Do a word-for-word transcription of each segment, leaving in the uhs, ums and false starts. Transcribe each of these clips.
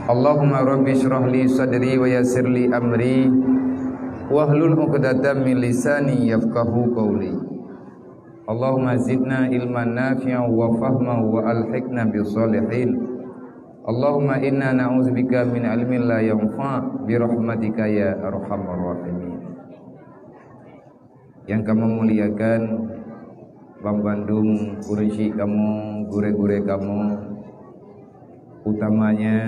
Allahumma rabbi shrah li sadri wa yassir li amri wahlul 'uqdatam min lisani yafqahu qawli. Allahumma zidna ilman nafi'an wa fahman wa alhiqna bis salihin. Allahumma inna na'udzubika min ilmin la yanfa' bi rahmatika ya arhamar rahimin. Nyang kamoe muliakan, banmandum ureuëng syiek kamoe, gurée-gurée kamoe, utamanya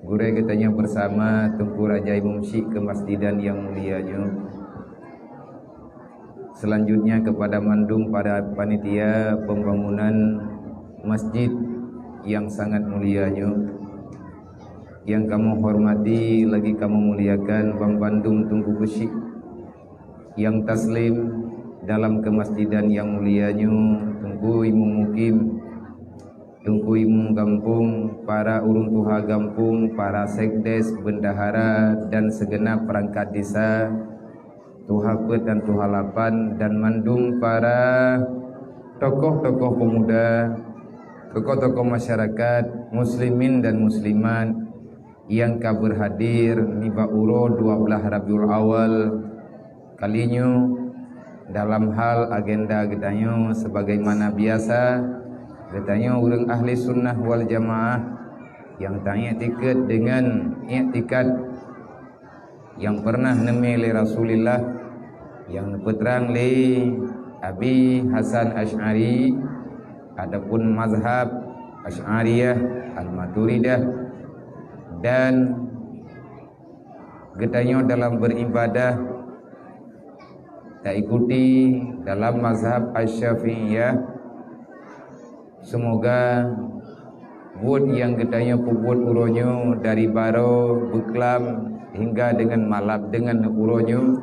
gurée geutanyoe bersama Teungku Raja Imum Syiek Kemasjidan yang mulia nyoe. Selanjutnya kepada mandum para panitia pembangunan masjid yang sangat mulia nyoe. Nyang kamoe hormati lagi kamoe muliakan banmandum Teungku Keuchik nyang taslim dalam kemasjidan nyang mulia nyoe, Teungku Imum Mukim, Teungku Imum Gampông, para ureuëng tuha gampông, para sekdes, bendahara, dan segenap perangkat desa, tuha peuet dan tuha lapan, dan mandum para tokoh-tokoh pemuda, tokoh-tokoh masyarakat, muslimin dan muslimat nyang ka beurhadir nibak uroe dua blaih Rabiul Awal kali nyoe. Dalam hal agenda geutanyoe, sebagaimana biasa, geutanyoe ureuëng ahli sunnah wal jamaah nyang taiktikeuet deungon iktikad nyang pernah neumé lé Rasulullah, nyang neupeutrang lé Abi Hasan Asy'ari, adapun mazhab Asy'ariyah, Al-Maturidah, dan geutanyoe dalam beribadah taikuti dalam mazhab Asy-Syafi'iyah. Semoga buet nyang geutanyoe peubuet uroe nyoe dari baroe beuklam hingga deungon malam, deungon uroe nyoe,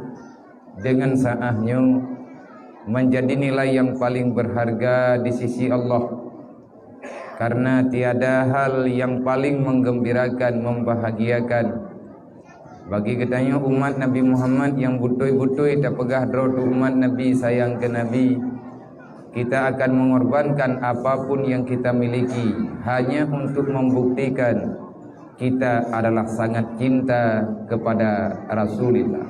deungon saát nyoe, menjadi nilai yang paling berharga di sisi Allah. Karena tiada hal yang paling menggembirakan, membahagiakan bagi geutanyoe umat Nabi Muhammad nyang beutôi-beutôi tapeugah droe teuh umat Nabi, sayang keu Nabi, kita akan mengorbankan apapun yang kita miliki hanya untuk membuktikan kita adalah sangat cinta kepada Rasulullah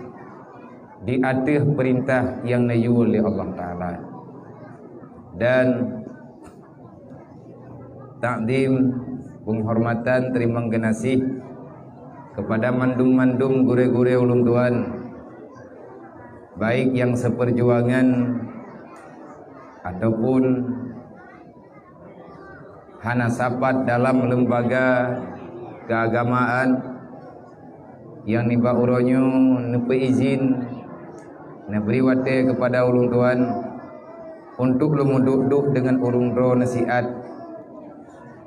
di ateueh peurintah nyang neuyue lé Allah Taala. Dan takzim, penghormatan, teurimong geunaséh kepada mandum-mandum gurée-gurée ulôn tuan, baik nyang seperjuangan ataupun hana sapat dalam lembaga keagamaan, nyang nibak uroe nyoe neupeuizin, neubri watée kepada ulôn tuan untuk lôn meuduek-duek deungon ureuëng droe nasihat.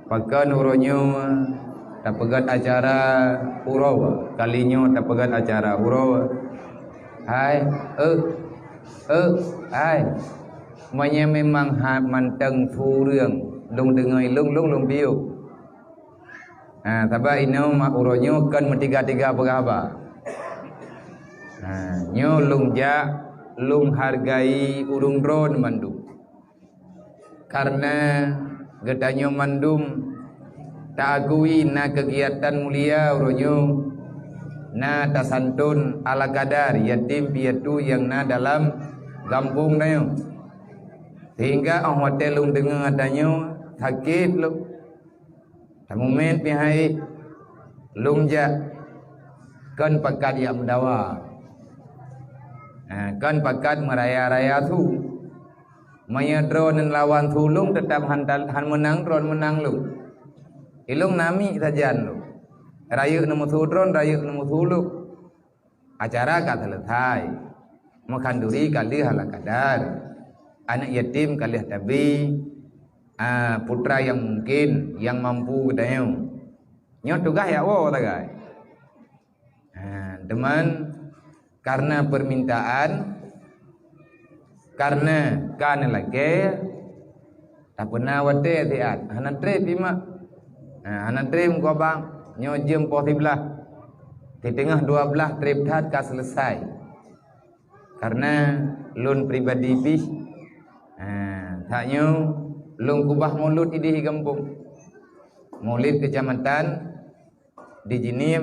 Pakon uroe nyoe tapeugét acara uroe, kali nyoe tapeugét acara uroe. Hai, eh, eh, hai. Meunyoe memang ha mantong su ureuëng lôn deungoe, lôn, lôn, lôn piôh. Ha, sabab inoe mak uroe nyoe kon meutiga-tiga peugah haba. Ha, nyoe lôn jak, lôn hargai ureuëng droe mandum. Karena geutanyoe mandum taakui na keugiatan mulia uroe nyoe, na tasantun ala kadar yatim piatu nyang na dalam gampông tanyoe. Sehingga óh watée lôn deungoe tanyoe sakét lôn. Tamumet pih hai lôn jak kon pakat jak meudawa. Ha, kon pakat meuraya-raya su. Meunyoe droeneuh lawan su lôn, teutab han, han meunang droeneuh meunang lôn. Ilôn namiet sajan lôn. Rayeuk neumeusu droeneuh, rayeuk neumeusu lôn. Acara ka seuleusai. Meukhanduri ka lheueh ala kadar. Aneuëk yatim ka lheueh tabi. Ah, putra nyang mungken, nyang mampu geutanyoe. Nyoe tugaih jak woe sagai. Ha, teuma karena permintaan, karena ka neulakée, tapeuna watée siat, hana treb imak. Ha, hana treb meukeubang, nyoe jeuem poh siblaih. Di teungoh dua blaih treb that ka seuleusai. Karena lôn pribadi pih, ha, that nyoe lôn keubah mulod idéh di gampông. Maulid kecamatan di Jeunieb,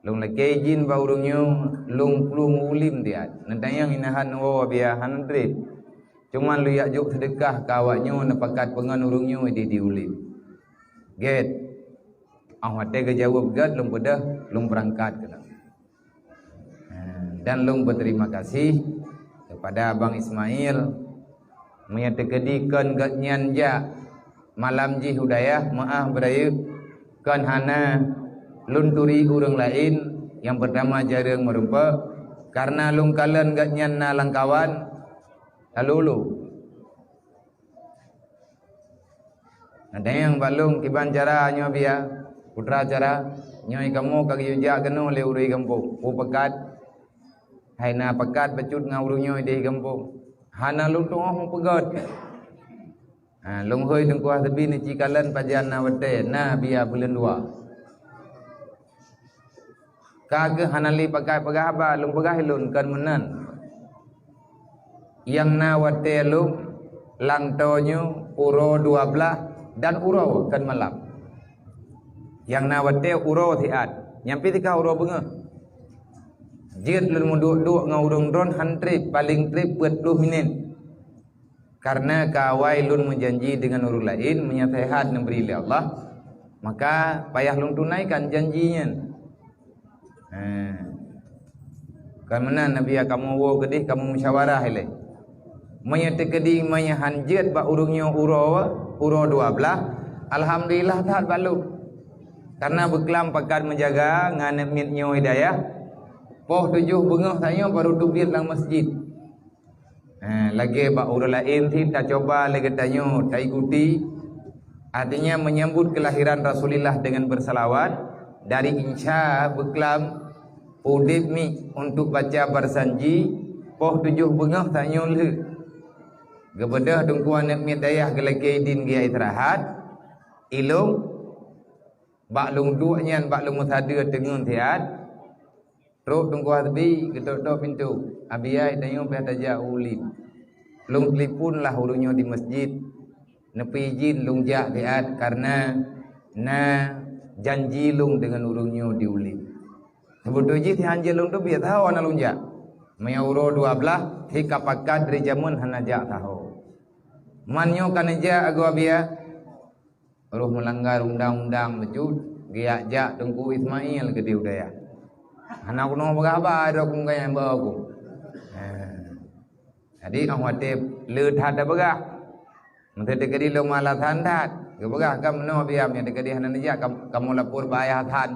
lôn lakée idin bak ureuëng nyoe, lôn plueng ulim tiat. Neutanyong inahan woe biaya hana treb. Cuman lôn jak jok seudeukah keu awak nyoe, neupakat peungon ureuëng nyoe ideh di ulim. Gét. Óh watée geujaweueb gét, lôn peudeh, lôn beurangkat keunoe. Dan lôn beuterima kasih kepada Abang Ismail, meunyoe teukeudi kon gobnyan jak malam jih u dayah, meuáh beurayeuk, kon hana lôn turi ureuëng laén, nyang peurtama jareueng meurumpok, kareuna lôn kalon gobnyan na lam kawan, lalu lôn Neutanyong bak lôn kiban cara nyoe biya, putra cara, nyoe kamoe ka geuyue jak keunoe lé ureuëng gampông, peue pakat? Hai na pakat bacut ngon ureuëng nyoe ideh gampông. Hana lôn tuoh meupeugét. Ha, lôn hôi Teungku Hasbi neuci kalon pajan na watée, na biya buleuen dua. Ka geuh hana lé pakat peugah haba, lôn peugah lôn kon meunan. Nyang na watée lôn lam toe nyoe uroe dua blaih dan uroe kon malam. Nyang na watée uroe siat, nyang pih teuka uroe beungoh. Jeuet lôn meuduek-duek ngon ureuëng droen han treb, paleng treb peuet ploh minét. Kareuna ka awai lôn meujanji deungon ureuëng laén, meunyoe seuhat neubri lé Allah, maka payah lôn tunaikan janji nyan. Haa. Kon meunan, na biya kamoe woe keudeh, kamoe musyawarah ilée. Meunyoe teukeudi meunyoe han jeuet bak ureuëng nyoe uroe, uroe dua blaih, alhamdulillah that bak lôn. Kareuna beuklam pakat meujaga ngon aneuk miet nyoe i dayah, poh tujoh beungoh tanyoe barô teubiet lam masjid. Ha, lagée bak ureuëng laén cit tacuba lé geutanyoe taikuti, artinya menyambut kelahiran Rasulullah dengan bersalawat, dari Insya beuklam udeb mi untuk baca barsanji, poh tujoh beungoh tanyoe lheueh. Geubeudôh Teungku aneuk miet dayah geulakée idin geuya istirahat, ilôn bak lôn duek nyan bak lôn meusadeue teungeun siat, Trok Teungku Hasbi geutok-tok pintoe, "Abi ai, tanyoe payah tajak u ulim." Lôn telepon lah ureuëng nyoe di masjid, neupeuidin lôn jak siat kareuna na janji lôn deungon ureuëng nyoe di ulim. Seubeutôi jih sihan jeuet lôn teubiet, teuhôi hana lôn jak. Meunyoe uroe dua blaih, hi ka pakat dari jameun hana jak teuhôi. Man nyoe ka neujak agoe Abi ai. Roh meulanggar undang-undang bacut, geujak jak Teungku Ismail keudeh u dayah. Hana keunoe peugah haba droe keu gobnyan bak aku. Ha. Jadi, óh watée le that tapeugah. Meuseuti keudeh lôn meulasan that. Geupeugah ka meunoe biya, meunyoe teukeudeh hana neujak, kam-, kamoe lapor bak ayah that.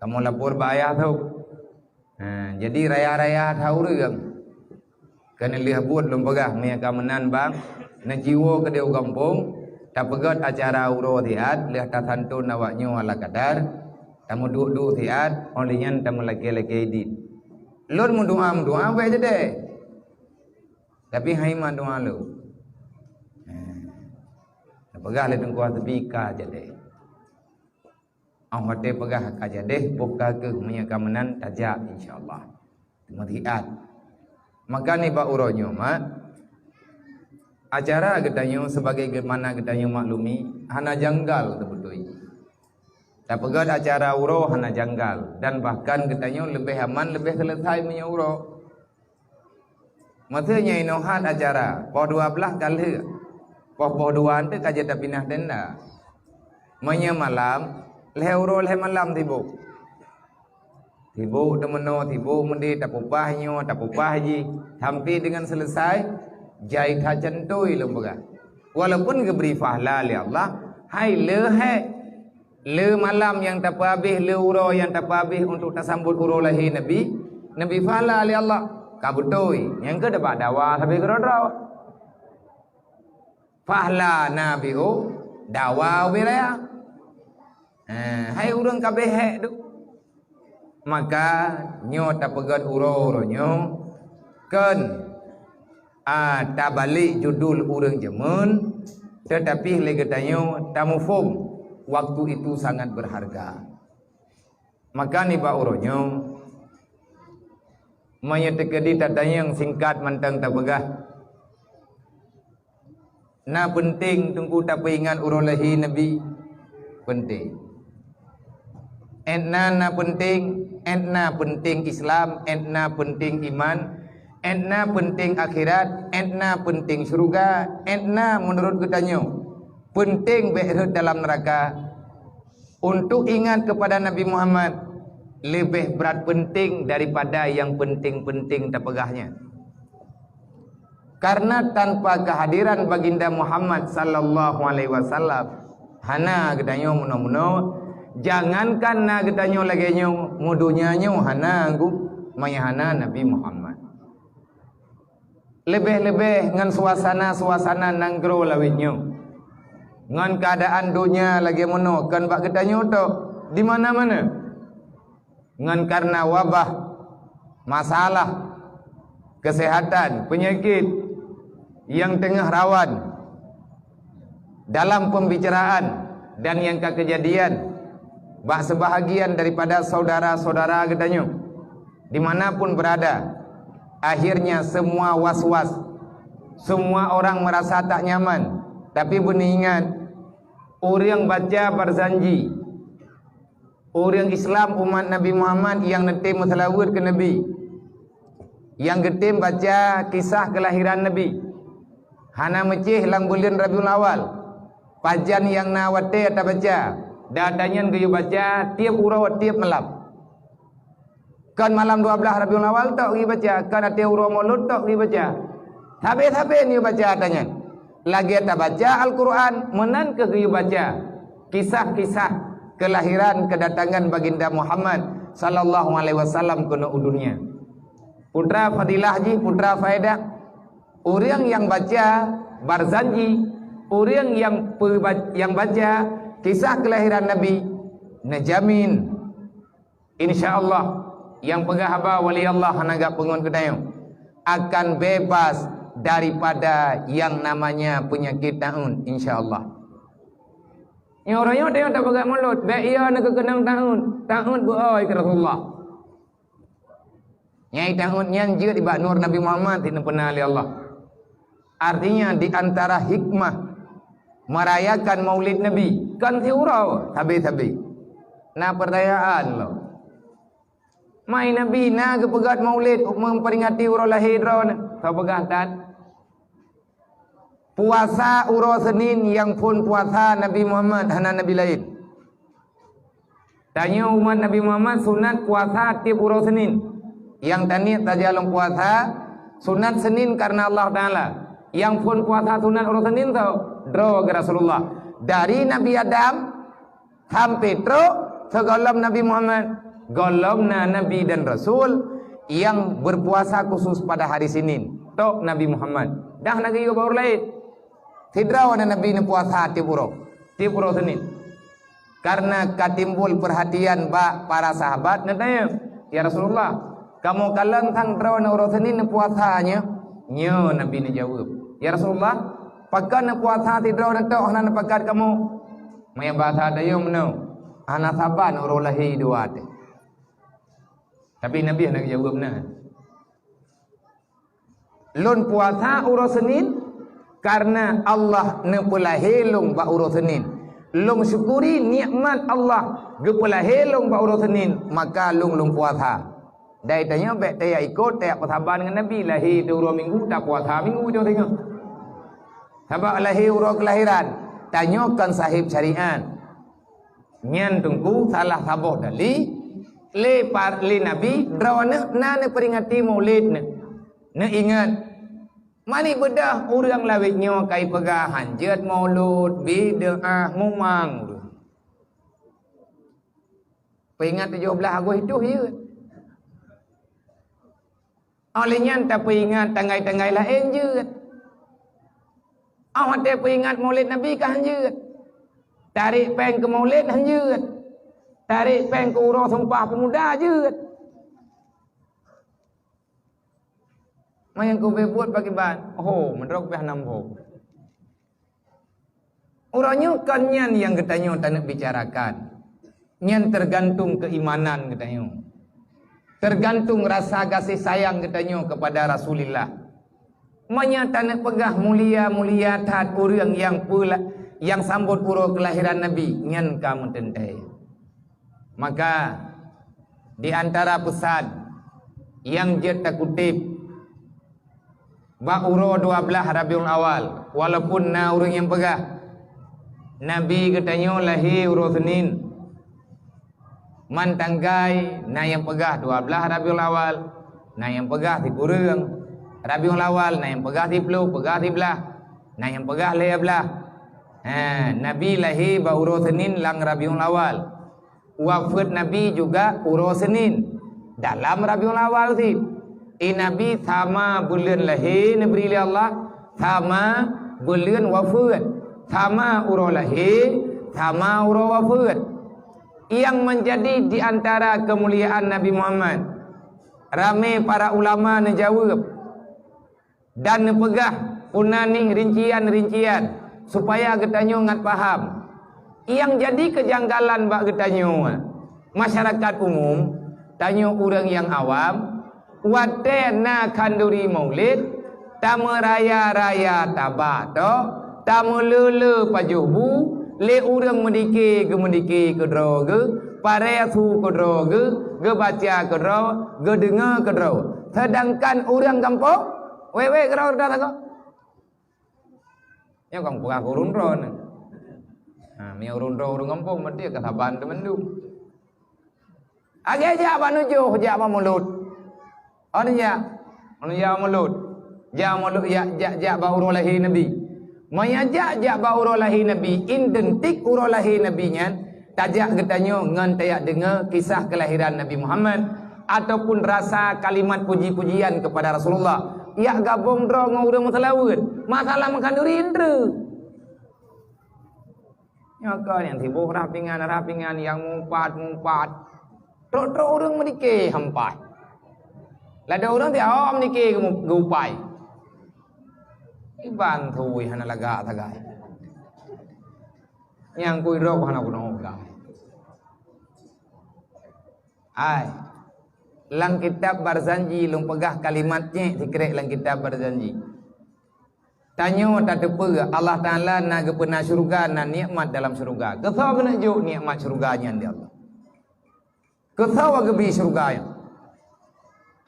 Kamoe lapor bak ayah sôk. Ha, jadi raya-raya that ureuëng. Keuneulheueh buet lôn peugah, meunyoe ka meunan bang, neujiwoe keudeh u gampông, tapeugét acara uroe siat, lheueh tasanton awak nyoe ala kadar, tameuduek-duek siat, óh lheueh nyan tameulakée-lakée idin. Lôn meudoá-meudoá bék jadeh. Tapi hai man doá lôn. Ha. Tapeugah lé Teungku Hasbi ka jadeh. Óh watée peugah ka jadeh, boh ka keuh meunyoe ka meunan tajak, insya Allah. Teuma siat. Maka nibak uroe nyoe, mat, acara geutanyoe seubagaimana geutanyoe maklumi, hana janggal teubeutôi. Tapeugét acara uroe hana janggal, dan bahkan geutanyoe leubeh aman, leubeh seuleusai meunyoe uroe. Masa nyan inoe hat acara, poh dua blaih ka lheueh. Poh, poh dua nyan ka jeuet tapinah tenda. Meunyoe malam, lhée uroe lhée malam sibok. Sibok teumeunoe, sibok meudeh, tapeupah nyoe, tapeupah jih. Sampai deungon seuleusai, jai that cantoi lôn peugah. Walaupun geubri pahala lé Allah, hai leuhée. Le malam nyang tapeuhabéh, le uroe nyang tapeuhabéh untuk tasambot uroe lahé Nabi, Nabi pahala lé Allah. Ka beutôi, nyang keu dabah dawa sabe keudroe-droe. Pahala Nabi u dawa ubé raya. Eh, hai ureuëng ka béhek tu. Maka nyoe tapeugét uroe-uroe nyoe kon, a, tabalek judul ureuëng jameun, teutapi lé geutanyoe tamuphom waktu itu sangat berharga. Maka nibak uroe nyoe, meunyoe teukeudi tatanyong singkat mantong tapeugah, na peunteng Teungku tapeuingat uroe lahé Nabi. Penting. Etna na penting, etna penting Islam, etna penting iman, etna penting akhirat, etna penting syurga, etna menurut geutanyoe penting bék rhot dalam neraka. Untuk ingat kepada Nabi Muhammad lebih berat penting daripada yang penting-penting tapeugah nyan. Karena tanpa kehadiran Baginda Muhammad sallallahu alaihi wasallam, hana geutanyoe meunoe-meunoe, jangankan na geutanyoe lagée nyoe, mu donya nyoe hana anggô maya hana Nabi Muhammad. Leubeh-leubeh ngon suasana-suasana nanggroe lawét nyoe. Ngon keuadaan donya lagée meunoe kon bak geutanyoe tok, di mana-mana. Ngon karna wabah, masalah, kesehatan, penyakit nyang teungoh rawan dalam pembicaraan dan nyang ka keujadian bak sebahagian daripada saudara-saudara geutanyoe dimanapun berada, akhirnya semua was-was, semua orang merasa tak nyaman. Tapi beuneuingat, ureuëng baca barzanji, ureuëng Islam umat Nabi Muhammad nyang neutem meuseulaweuet keu Nabi, nyang geutem baca kisah keulahiran Nabi, hana meucéh lam buleuen Rabiul Awal, pajan nyang na watée tabaca, dan tanyan geuyue baca tieb uroe tieb malam. Kon malam dua blaih Rabiul Awal tok geubaca, kon ateueh uroe Maulud tok geubaca. Sabe-sabe nyoe baca ata nyan. Lagée tabaca Al-Qur'an, meunan keuh geubaca kisah-kisah kelahiran, kedatangan Baginda Muhammad sallallahu alaihi wasallam keunoe u dunia. Putra fadilah jih, putra faedah, ureuëng nyang baca barzanji, ureuëng nyang peuba-, nyang baca kisah kelahiran Nabi, neujamin Insya Allah, nyang peugah haba wali Allah hana gak peungon geutanyoe akan bebas daripada yang namanya penyakit taun, insya Allah. Nyoe uroe nyoe teuh tapeugah mulod, bék iya na keukeunong taun, taun beu-oi keu Rasulullah. Nyai taun nyan jeuet ibak nur Nabi Muhammad sineupeu na lé Allah. Artinya, di antara hikmah merayakan Maulid Nabi, kan siuroe sabe-sabe. Na pertanyaan lo. Mai Nabi na geupeugét Maulid memperingati uroe lahé droeneuh? Ka peugah that. Puasa uroe Senin nyang phon puasa Nabi Muhammad, hana nabi laén. Tanyoe umat Nabi Muhammad sunat puasa tieb uroe Senin. Nyang taniet saja lom puasa sunat Senin karena Allah Taala. Nyang phon puasa sunat uroe Senin tho, droe geuh Rasulullah. Dari Nabi Adam sampai trok sigohlom Nabi Muhammad, gohlom na nabi dan rasul nyang berpuasa khusus pada hari Senin, tok Nabi Muhammad. Dah na geuyue bak ureuëng laén. Sidroe na nabi neupuasa tieb uroe, tieb uroe Senin. Karena ka timbul perhatian bak para sahabat, neutanyong, "Ya Rasulullah, kamoe kalon sang droeneuh uroe Senin neupuasa nyoe?" Nyoe Nabi neujaweueb, "Ya Rasulullah, pakon neupuasa sidroe neutok hana neupakat kamoe?" Meunyoe basa tanyoe meunoe, hana saban uroe lahé dua teuh. Tapi Nabi hana geujaweueb na. Lôn puasa uroe Senin karena Allah neupeulahé lôn bak uroe Senin. Lôn syukuri nikmat Allah geupeulahé lôn bak uroe Senin, maka lôn lôn puasa. Dai tanyoe bék tajak ikot, tajak peusaban ngon Nabi, lahé di uroe Minggu, tapuasa Minggu cok singoh. Sabab lahé uroe keulahiran, tanyoe kon sahib syariat. Nyan teungku salah saboh dali lé par-, lé Nabi droeneuh na neuperingati Maulid neuh. Neuingat, mani beudôh ureuëng lawét nyoe kai peugah hanjeuet Maulud, bid'ah, mumang. Peuingat tujoh blaih Agustus jeuet. Óh lheueh nyan tapeuingat tanggai-tanggai laén jeuet. Óh watée peuingat Maulid Nabi ka hanjeuet. Tarek péng keu Maulid hanjeuet. Tarek péng keu uroe Sumpah Pemuda jeuet. Manyang keu beuet pakiban, ho, meudroe pih nam ho. Uroe nyoe kon nyan nyang geutanyoe taneuk bicarakan. Nyan tergantung keimanan geutanyoe. Tergantung rasa gaséh sayang geutanyoe kepada Rasulullah. Meunyoe taneuk peugah mulia-mulia that ureuëng nyang peula-, nyang sambot uroe keulahiran Nabi nyan ka meuteuntèe. Maka, di antara peusan nyang jeuet takuteb bak uroe dua blaih Rabiul Awal, walaupun na ureuëng nyang peugah Nabi geutanyoe lahé uroe Senin, man tanggai na nyang peugah dua blaih Rabiul Awal, na nyang peugah sikureueng Rabiul Awal, na nyang peugah siploh, peugah siblaih, na nyang peugah lhèe blaih. Ha, Nabi lahé bak uroe Senin lam Rabiul Awal. Wafeuet Nabi juga uroe Senin dalam Rabiul Awal cit. I Nabi sama buleuen lahé neubri lé Allah, sama buleuen wafeuet, sama uroe lahé, sama uroe wafeuet. Nyang meunjadi di antara keumuliaan Nabi Muhammad, ramé para ulama neujaweueb dan neupeugah peunanih rincian-rincian supaya geutanyoe ngat paham. Nyang jadi keujanggalan bak geutanyoe, masyarakat umum, tanyoe ureuëng nyang awam, watée na khanduri Maulid, tameuraya-raya taba tok, tameuleu-leu pajoh bu, lé ureuëng meudike geumeudike keudroe geuh, paré su keudroe geuh, geubaca keudroe, geudeungoe keudroe. Seudangkan ureuëng gampông, wék-wék keudroe-keudroe sagoe. Nyoe kan peugah keu ureuëng droe nyoe. Ha, meunyoe ureuëng droe ureuëng gampông, berarti ka saban teumandum. Lagée jak bak nujoh, jak bak mulod. Oh, jak. Meunyoe jak mulod. Jak mulod, jak, jak, jak bak uroe lahé Nabi. Meunyoe jak, jak bak uroe lahé Nabi, identik uroe lahé Nabi nyan, tajak geutanyoe ngon tajak deungoe kisah keulahiran Nabi Muhammad ataupun rasa kalimat puji-pujian kepada Rasulullah. Jak gabong droe ngon ureuëng meuseulaweuet. Masalah meukhanduri indra. Nyoe kon nyang sibôh rhah pingan, rhah pingan nyang meupat-meupat. Trok-trok ureuëng meudike hampai. Ladôm ureuëng tiawak meudike geu-, geupai. Iban thui hana lagak sagai. Nyang kui droe hana guna sagai. Ai. Lam kitab Barzanji lôn peugah kalimat nyek sikrek lam kitab Barzanji. Tanyoe tateupeue Allah Taala na geupeuna syeuruga, na nikmat dalam syeuruga. Keusoe keuneuk jok nikmat syeuruga nyan di Allah? Keusoe geubi syeuruga nyan?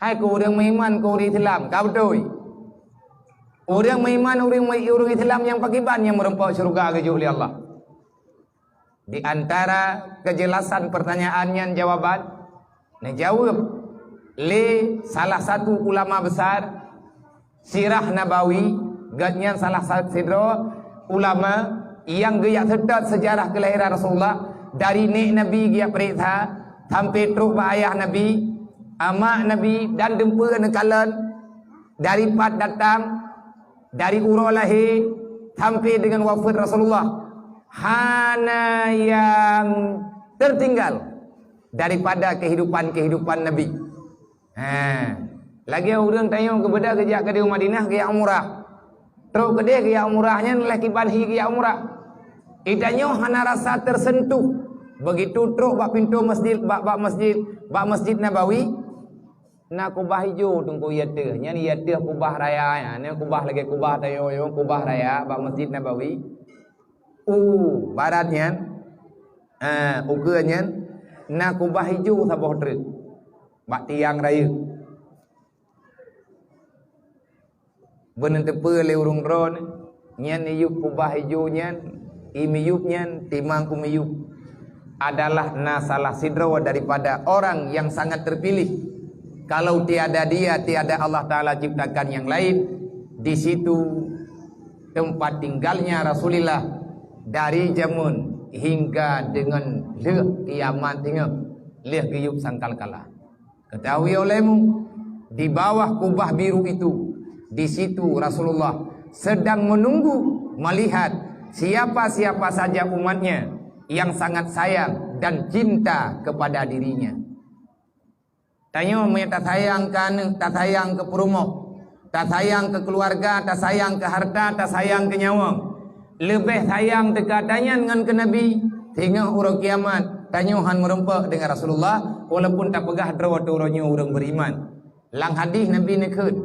Hai keu ureuëng meuiman, keu ureuëng Islam, ka beutôi. Ureuëng meuiman, ureuëng, ureuëng Islam nyang pakriban nyang meurumpok syeuruga geujok lé Allah? Di antara keujelasan peurtanyaan nyan jawaban, neujaweueb lé salah satu ulama besar sirah Nabawi, gobnyan salah sa-, sidroe ulama nyang geujak seutôt seujarah keulahiran Rasulullah, dari nék Nabi geujak peuriksa sampai trok bak ayah Nabi, amak Nabi, dan dumpeue neukalon dari pat datang, dari uroe lahé sampai deungon wafeuet Rasulullah, hana nyang teutinggal daripada keuhidupan-keuhidupan Nabi. Ha, lagée ureuëng tanyoe geubeudôh geujak keudeh Madinah geujak umrah. Trok keudeh geujak umrah nyan lheueh kiban hi geujak umrah. Geutanyoe hana rasa teuseuntuh beugitu trok bak pintoe masjid, bak, bak masjid, bak Masjid Nabawi. Na kubah ijo teungku i ateueh, nyan i ateueh kubah raya nyan, nyan kubah lagée kubah tanyoe nyoe, kubah raya bak Masjid Nabawi. U barat nyan, eh, ukeue nyan, na kubah ijo saboh treuk bak tiang rayeuk. Beuneuteupeue lé ureuëng droeneuh, nyan i yup kubah ijo nyan, i miyup nyan, timang u miyup, adalah na salah sidroe daripada orang yang sangat terpilih. Kalau tiada dia, tiada Allah Taala ciptakan yang lain, di situ tempat tinggalnya Rasulullah dari jameun hingga deungon lheueh kiamat singoh, lheueh geuyup sangkal kala. Ketahui olehmu, di bawah kubah biru itu, di situ Rasulullah sedang menunggu melihat siapa-siapa saja umatnya yang sangat sayang dan cinta kepada dirinya. Tanyoe meunyoe tasayang keu aneuëk, tasayang keu peurumoh, tasayang keu keuluwarga, tasayang keu hareuta, tasayang keu nyawöng. Leubeh sayang teuka tanyan ngon keu Nabi, singoh uroe kiamat tanyoe han meurumpok deungon Rasulullah, walaupun tapeugah droe teuh uroe nyoe ureuëng beuiman. Lam hadih Nabi neukheun,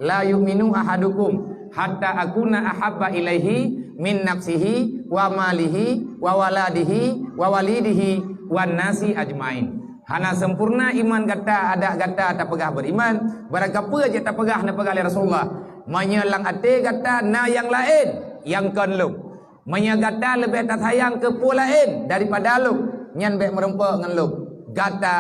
"La yu'minu ahadukum hatta akuna ahabba ilaihi min nafsihi wa malihi wa waladihi wa walidihi wan nasi ajmain. Hana sempurna iman gata adak gata tapeugah beriman, barangkapeue jeuet tapeugah neupeugah lé Rasulullah, meunyoe lam até gata na nyang laén nyang kon lôn. Meunyoe gata leubeh tasayang keu peue laén daripada lôn, nyan bék meurumpok ngon lôn. Gata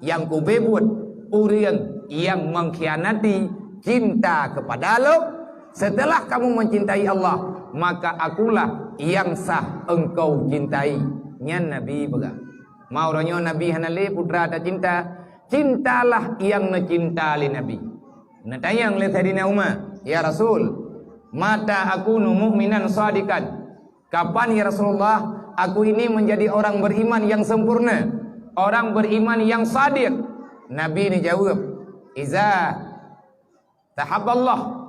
nyang kubeubuet ureuëng nyang mengkhianati cinta kepada lôn. Setelah kamu mencintai Allah, maka akulah nyang sah engkau cintai. Nyan Nabi peugah. Ma uroe nyoe Nabi hana lé putra tacinta, cintalah nyang neucinta lé Nabi. Neutanyong lé Saidina Umar, "Ya Rasul, mata akunu mu'minan shadiqan?" Kapan, ya Rasulullah, aku ini menjadi orang beriman yang sempurna, orang beriman yang sadiq? Nabi neujaweueb, "Iza tahabballah."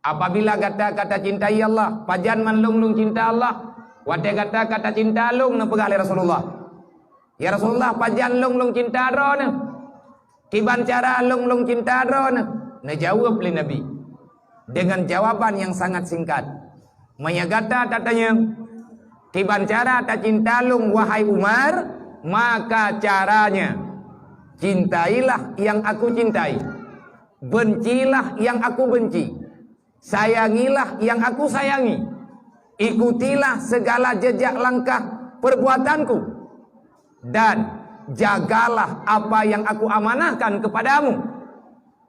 Apabila gata ka tacintai Allah, pajan man lôn lôn cinta Allah? Watée gata ka tacinta lôn, neupeugah lé Rasulullah, "Ya Rasulullah, pajan lôn lôn cinta Droeneuh? Kiban cara lôn lôn cinta Droeneuh?" Neujaweueb lé Nabi dengan jawaban yang sangat singkat. Meunyoe gata tatanyong, "Kiban cara tacinta lôn, wahai Umar?" Maka caranya, cintailah yang aku cintai, bencilah yang aku benci, sayangilah yang aku sayangi, ikutilah segala jejak langkah perbuatanku, dan jagalah apa yang aku amanahkan kepadamu.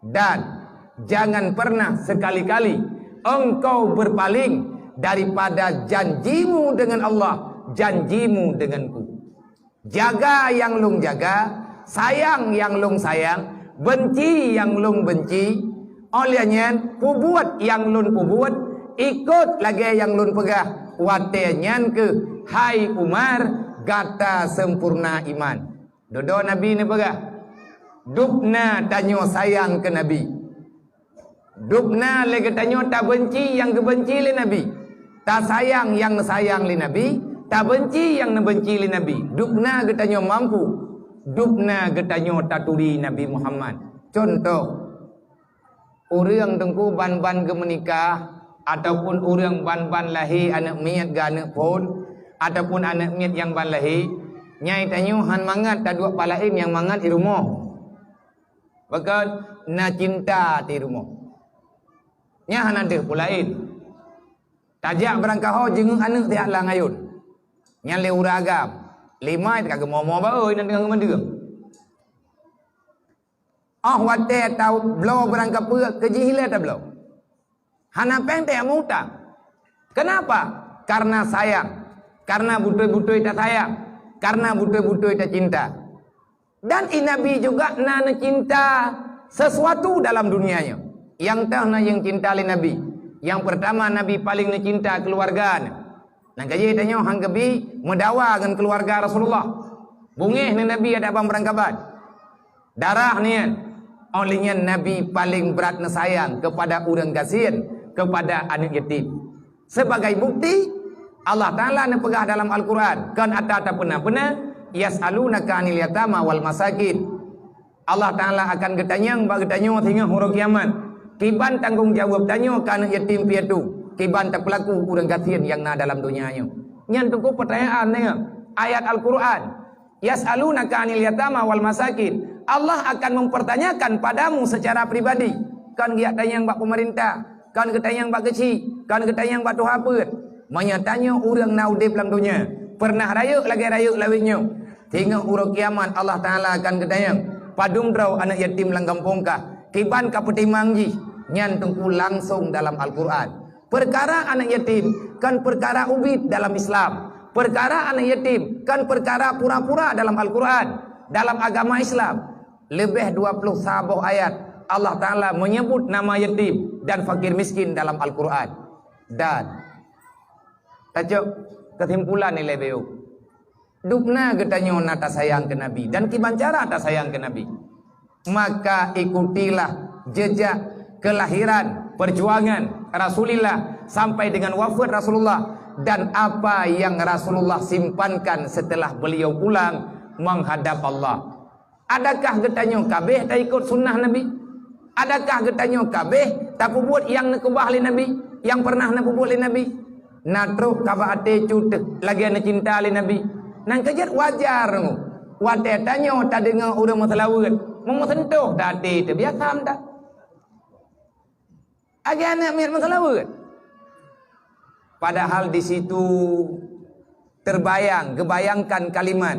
Dan jangan pernah sekali-kali engkau berpaling daripada janjimu dengan Allah, janjimu denganku. Jaga nyang lôn jaga, sayang nyang lôn sayang, benci nyang lôn benci. Óh lheueh nyan, peubuet nyang lôn peubuet, ikot lagée nyang lôn peugah. Watée nyan kheueh, hai Umar, gata sempurna iman. Dudoe Nabi neupeugah, dubna tanyoe sayang keu Nabi. Dubna lé geutanyoe tabenci nyang geubenci lé Nabi, tasayang nyang neusayang lé Nabi, tabenci nyang neubenci lé Nabi. Dubna geutanyoe mampu, dubna geutanyoe taturi Nabi Muhammad. Cuntoh, ureuëng teungku ban-ban geumeunikah, ataupun ureuëng ban-ban lahé aneuëk miet keu aneuëk phon, ataupun aneuëk miet nyang ban lahé, nyan tanyoe hán mangat taduek palaén nyang mangat di rumoh. Pakon na cinta di rumoh. Nyan hana deuh peue laén. Tajak beurangkaho jingeuk aneuëk siat lam ayôn. Nyan lé ureuëng agam. Limai ka geumoe-moe baôi nan teungoh geumandeueng. Óh watée tabloe beurangkapeue keu jih ilée tabloe. Hana péng teuh meuutang. Kenapa? Karena sayang. Karena beutôi-beutôi tasayang. Karena beutôi-beutôi tacinta. Dan i Nabi juga na neucinta sesuatu dalam dunia nyoe. Nyang toh na nyang cinta lé Nabi. Nyang pertama, Nabi paling neucinta keuluwarga neuh. Nyang keujeuet tanyoe han geubi meudawa ngon keuluwarga Rasulullah. Beungéh neuh Nabi adak ban beurangkaban. Darah nyan. Óh lheueh nyan Nabi paling brat neusayang kepada ureuëng gasien, kepada aneuëk yatim. Sebagai bukti, Allah Taala neupeugah dalam Al-Quran, kon ata tapeuna-peuna, "Yas'alunaka 'anil yatama wal masakin." Allah Taala akan geutanyong bak geutanyoe singoh uroe kiamat, kiban tanggong jaweueb tanyoe keu aneuëk yatim piatu, kiban tapeulaku ureuëng gasien nyang na dalam donya nyoe. Nyan teungku peutanyaan nyoe, ayat Al-Quran. "Yas'alunaka 'anil yatama wal masakin." Allah akan mempertanyakan padamu secara pribadi. Kon geutanyong bak pemerintah, kon geutanyong bak keuchik, kon geutanyong bak tuha peuet. Meunyoe tanyoe ureuëng na udeb lam donya, pernah rayeuk lagée rayeuk lawét nyoe, singoh uroe kiamat Allah Taala akan geutanyong, "Padum droe aneuëk yatim lam gampông kah? Kiban ka peutimang jih?" Nyan teungku langsong dalam Al-Quran. Peukara aneuëk yatim kon peukara ubit dalam Islam. Peukara aneuëk yatim kon peukara pura-pura dalam Al-Quran. Dalam agama Islam, leubeh dua ploh saboh ayat Allah Taala meunyeubut nama yatim dan fakir miskin dalam Al-Quran. Dan tacok keusimpulan ilée beu. Dubna geutanyoe na tasayang keu Nabi dan kiban cara tasayang keu Nabi. Maka ikutilah jejak kelahiran, perjuangan Rasulullah sampai dengan wafat Rasulullah dan apa yang Rasulullah simpankan setelah beliau pulang menghadap Allah. Adakah geutanyoe kabeh taikot sunnah Nabi? Adakah geutanyoe kabeh tapeubuet nyang neukeubah lé Nabi, nyang pernah neupeubuet lé Nabi? Na trok ka bak até cut lagée neucinta lé Nabi. Nang keujeuet wajar ngu. Watée tanyoe tadeungoe ureuëng meuseulaweuet, meumeuseuntoh that até teuh, biasa mantong. Lagée aneuëk miet meuseulaweuet. Padahal di situ terbayang, geubayangkan kalimat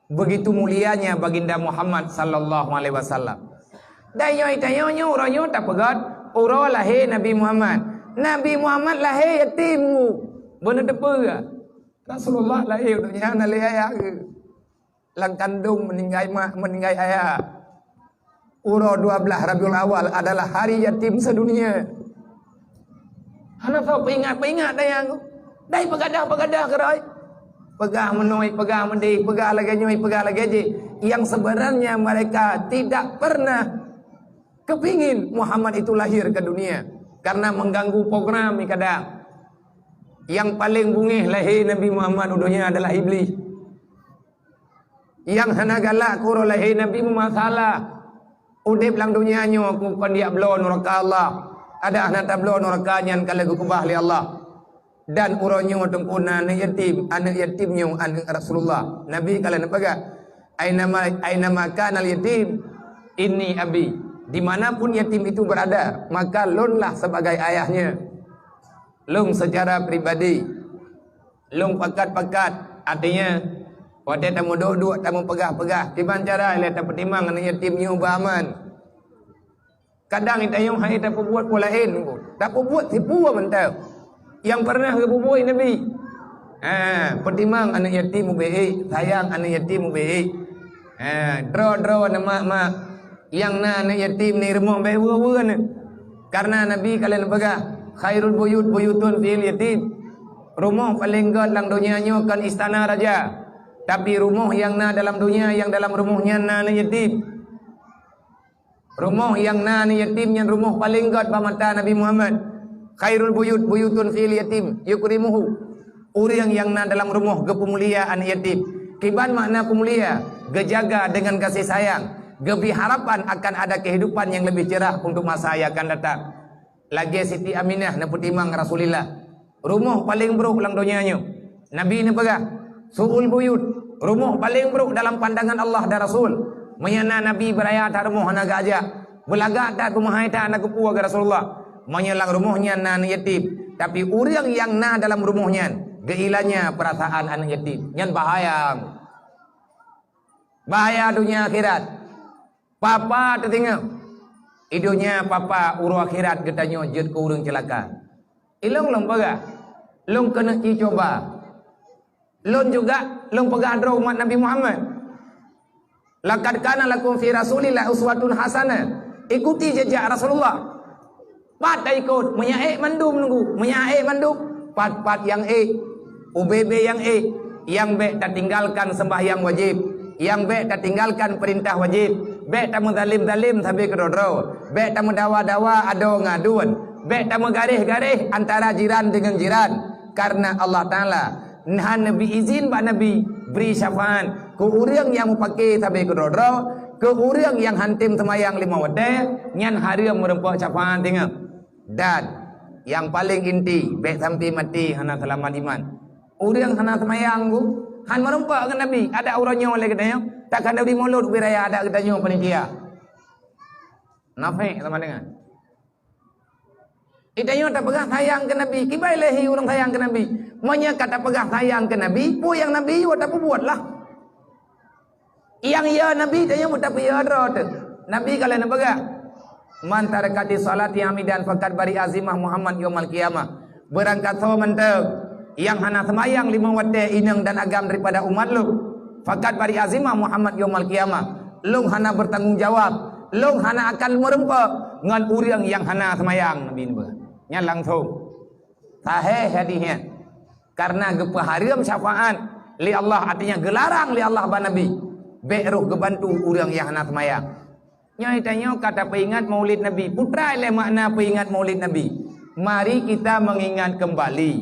begitu mulianya Baginda Muhammad sallallahu alaihi wasallam. Dan nyoe tanyoe nyoe uroe nyoe tapeugét uroe lahé Nabi Muhammad. Nabi Muhammad lahé yatim, bu. Beuneuteupeu. Rasulullah lahé u donya hana lé ayah geuh. Lam kandong meuninggai mak, meuninggai ayah. Uroe dua belas Rabiul Awal adalah hari yatim sedunia. Hana soe peuingat-peuingat dayang tu. Dai peugadah-peugadah keurôi. Peugah meunoe, peugah meudeh, peugah lagée nyoe, peugah lagée jih. Yang sebenarnya mereka tidak pernah kepingin Muhammad itu lahir ke dunia karena mengganggu program kadang. Yang paling bungéh lahé Nabi Muhammad u donya adalah Iblis. Nyang hana galak keu uroe lahé Nabi meumasalah. Udeb lam donya nyoe kon diak bloe nuraka Allah. Adak hana tabloe nuraka nyan ka lheueh geukeubah lé Allah. Dan uroe nyoe teungku na aneuëk yatim, aneuëk yatim nyoe aneuëk Rasulullah. Nabi ka lheueh neupeugah, "Ainama, ainama kanal yatim, inni abi." Di mana pun yatim itu berada, maka lonlah sebagai ayahnya. Lôn secara pribadi, lôn pakat-pakat, artinya, watée tameuduek-duek, tameupeugah-peugah, kiban cara lé tapeutimang aneuëk yatim nyoe beuaman. Kadang tanyoe hai tapeubuet peue laén, tapeubuet sipeue mantong nyang pernah geupeubuet Nabi. Ha, peutimang aneuëk yatim ubé ék, sayang aneuëk yatim ubé ék. Ha, droe-droe na mak-mak nyang na aneuëk yatim ni rumoh bék weue-weue nyan. Karena Nabi ka lheueh neupeugah, "Khairul buyut buyutun fil yatim." Rumoh paleng gét lam donya nyoe kon istana raja, tapi rumoh nyang na dalam donya nyang dalam rumoh nyan na aneuëk yatim. Rumoh nyang na aneuëk yatim nyan rumoh paleng gét bak mata Nabi Muhammad. "Khairul buyut buyutun fil yatim yukrimuhu." Ureuëng nyang na dalam rumoh geupeumulia aneuëk yatim. Kiban makna peumulia? Geujaga dengan kasih sayang, geubri harapan akan ada kehidupan yang lebih cerah untuk masa yang akan datang. Lagée Siti Aminah neupeutimang Rasulillah. Rumoh paleng brok lam donya nyoe. Nabi neupeugah, "Su'ul buyut, rumoh paleng brok dalam pandangan Allah dan Rasul." Meunyoe na Nabi beuraya that rumoh hana geuajak, beulagak that, beumeuhai that, hana geupeu keu Rasulullah. Meunyoe lam rumoh nyan na aneuëk yatim, tapi ureuëng nyang na dalam rumoh nyan geuilanya peurasaan aneuëk yatim, nyan bahaya. Bahaya donya akhirat. Papa teutinggai. I donya papa, uroe akhirat geutanyoe jeuet keu ureuëng ceulaka. Ilong lôn peugah, lôn keuneuk ci cuba. Lôn juga lôn peugah droe umat Nabi Muhammad. "Laqad kana lakum fi Rasulillah uswatun hasanah." Ikuti jejak Rasulullah. Pat taikot, meunyo ék mandum nunggu, meunyo ék mandum, pat-pat nyang ék, ubé-bé nyang ék, nyang bék tatinggalkan sembahyang wajéb, nyang bék tatinggalkan peurintah wajéb, bék tameuzalim-zalim sabe keudroe-droe, bék tameudawa-dawa adoe ngon aduen, bék tameugaréh-garéh antara jiran deungon jiran, karena Allah Taala hana neubi izin bak Nabi bri syafaat keu ureuëng nyang meupaké sabe keudroe-droe, keu ureuëng nyang hántom seumayang limong watée, nyan hareuem meurumpok syafaat deungon. Dan nyang paleng inti, bék sampai maté hana seulamat iman. Ureuëng hana seumayang ku, han meurumpok ngon Nabi, adak uroe nyoe lé geutanyoe, takheun Nabi Mulod ubé raya adak geutanyoe panitia. Nafék sama dengan. Geutanyoe tapeugah sayang keu Nabi, kiban lé hi ureuëng sayang keu Nabi. Meunyoe ka tapeugah sayang keu Nabi, peue nyang Nabi yue tapeubuet lah. Nyang yue Nabi tanyoe beutapeu yue droe teuh. Nabi ka lheueh neupeugah, "Man tarakati shalati amidan faqad bari'a zimmah Muhammad yaumal qiyamah." Beurangkat soe mantong nyang hana seumayang limong watée inong dan agam daripada umat lôn, faqad bari'a zimmah Muhammad yaumal qiyamah. Lôn hana beurtanggung jawab, lôn hana akan meurumpok ngon ureuëng nyang hana seumayang, Nabi neupeugah. Nyan langsong. Sahéh hadis nyan. Karena geupeuhareuem syafaat lé Allah, artinya geularang lé Allah bak Nabi, bék roh geubantu ureuëng nyang hana seumayang. Nyoe tanyoe ka tapeuingat Maulid Nabi. Peue treuk lé makna peuingat Maulid Nabi? Mari kita mengingat kembali.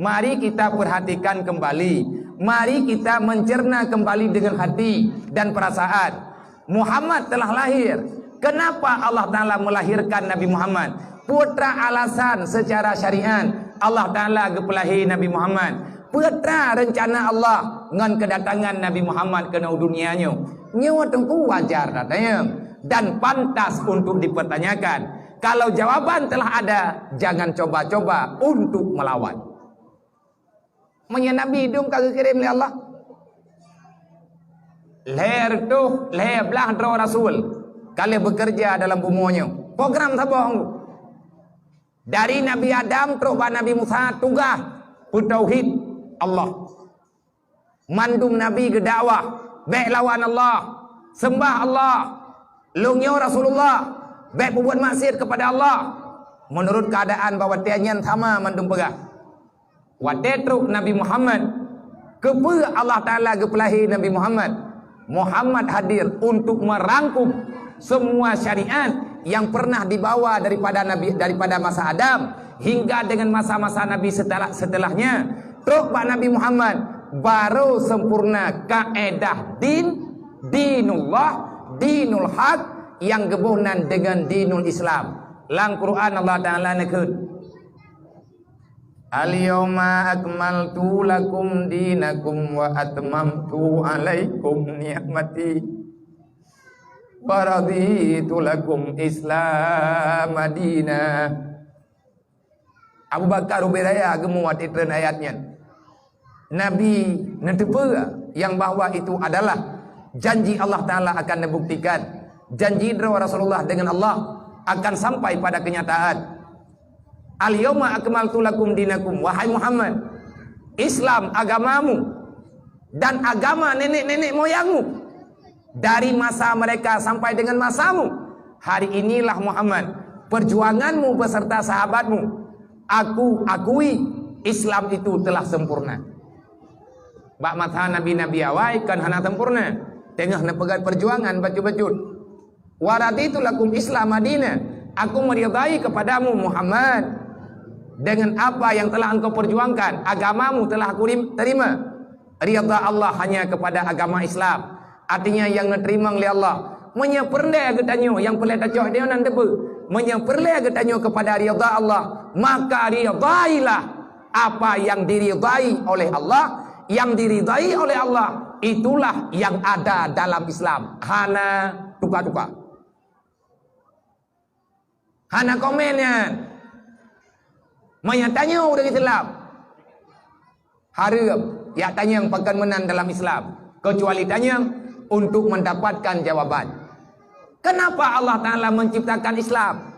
Mari kita perhatikan kembali. Mari kita mencerna kembali dengan hati dan perasaan. Muhammad telah lahir. Kenapa Allah Taala melahirkan Nabi Muhammad? Peue treuk alasan secara syariat Allah Taala geupeulahé Nabi Muhammad. Peue teuma reuncana Allah ngon keudatangan Nabi Muhammad keunoe dunia nyoe? Nyoe teungku wajar that nyan dan pantas untuk dipertanyakan. Kalau jawaban telah ada, jangan coba-coba untuk melawan. Meunyoe Nabi dum ka geukirém lé Allah, lhèe reutôh lhèe blaih droe rasul ka lheueh beukeureuja dalam bumoe nyoe. Program saboh. Dari Nabi Adam trok bak Nabi Musa tugaih peutauhid Allah. Mandum nabi geudakwah, bèk lawan Allah, seumbah Allah. Lôn nyoe Rasulullah, bèk peubuet maksiat keupada Allah. Meunurot keuadaan bak watèe nyan sama mandum peugah. Watèe trok Nabi Muhammad, keupeue Allah Taala geupeulahé Nabi Muhammad? Muhammad hadir untuk merangkum semua syariat yang pernah dibawa daripada Nabi, daripada masa Adam hingga dengan masa-masa Nabi setelah, setelahnya. Trok bak Nabi Muhammad, baru sempurna kaedah din, dinullah, dinul haq, nyang geuboh nan deungon dinul Islam. Lam Quran Allah Taala neukheun, "Al-yauma akmaltu lakum dinakum wa atmamtu alaikum ni'mati wa raditu lakum Islam dina." Abu Bakar Ubaidaya geumuat itreun ayat nyan. Nabi neuteupeue nyang bahwa itu adalah janji Allah Taala akan neubuktikan. Janji droe Rasulullah dengan Allah akan sampai pada kenyataan. "Al-yauma akmaltu lakum dinakum," wahai Muhammad, Islam agamamu dan agama nenek-nenek moyangmu. Dari masa mereka sampai dengan masamu, hari inilah Muhammad, perjuanganmu beserta sahabatmu, aku akui Islam itu telah sempurna. Bak masa nabi-nabi awai kan hana sempurna, teungoh neupeugah perjuangan bacut-bacut. "Wa raditu lakum Islam madina," aku meridai kepadamu Muhammad dengan apa yang telah engkau perjuangkan, agamamu telah aku rim-, terima. Ridha Allah hanya kepada agama Islam. Artinya nyang neuteurimong lé Allah. Meunyoe peureulée geutanyoe nyang peureulée tacok di nan teupeu. Meunyoe peureulée geutanyoe kepada ridha Allah, maka ridailah apa yang diridai oleh Allah. Yang diridai oleh Allah, itulah yang ada dalam Islam. Hana tuka-tuka. Hana komen nyan. Meunyoe tanyoe ureuëng Islam, hareuem jak tanyong pakon meunan dalam Islam, keucuali tanyong untuk mendapatkan jawaban. Kenapa Allah Taala menciptakan Islam?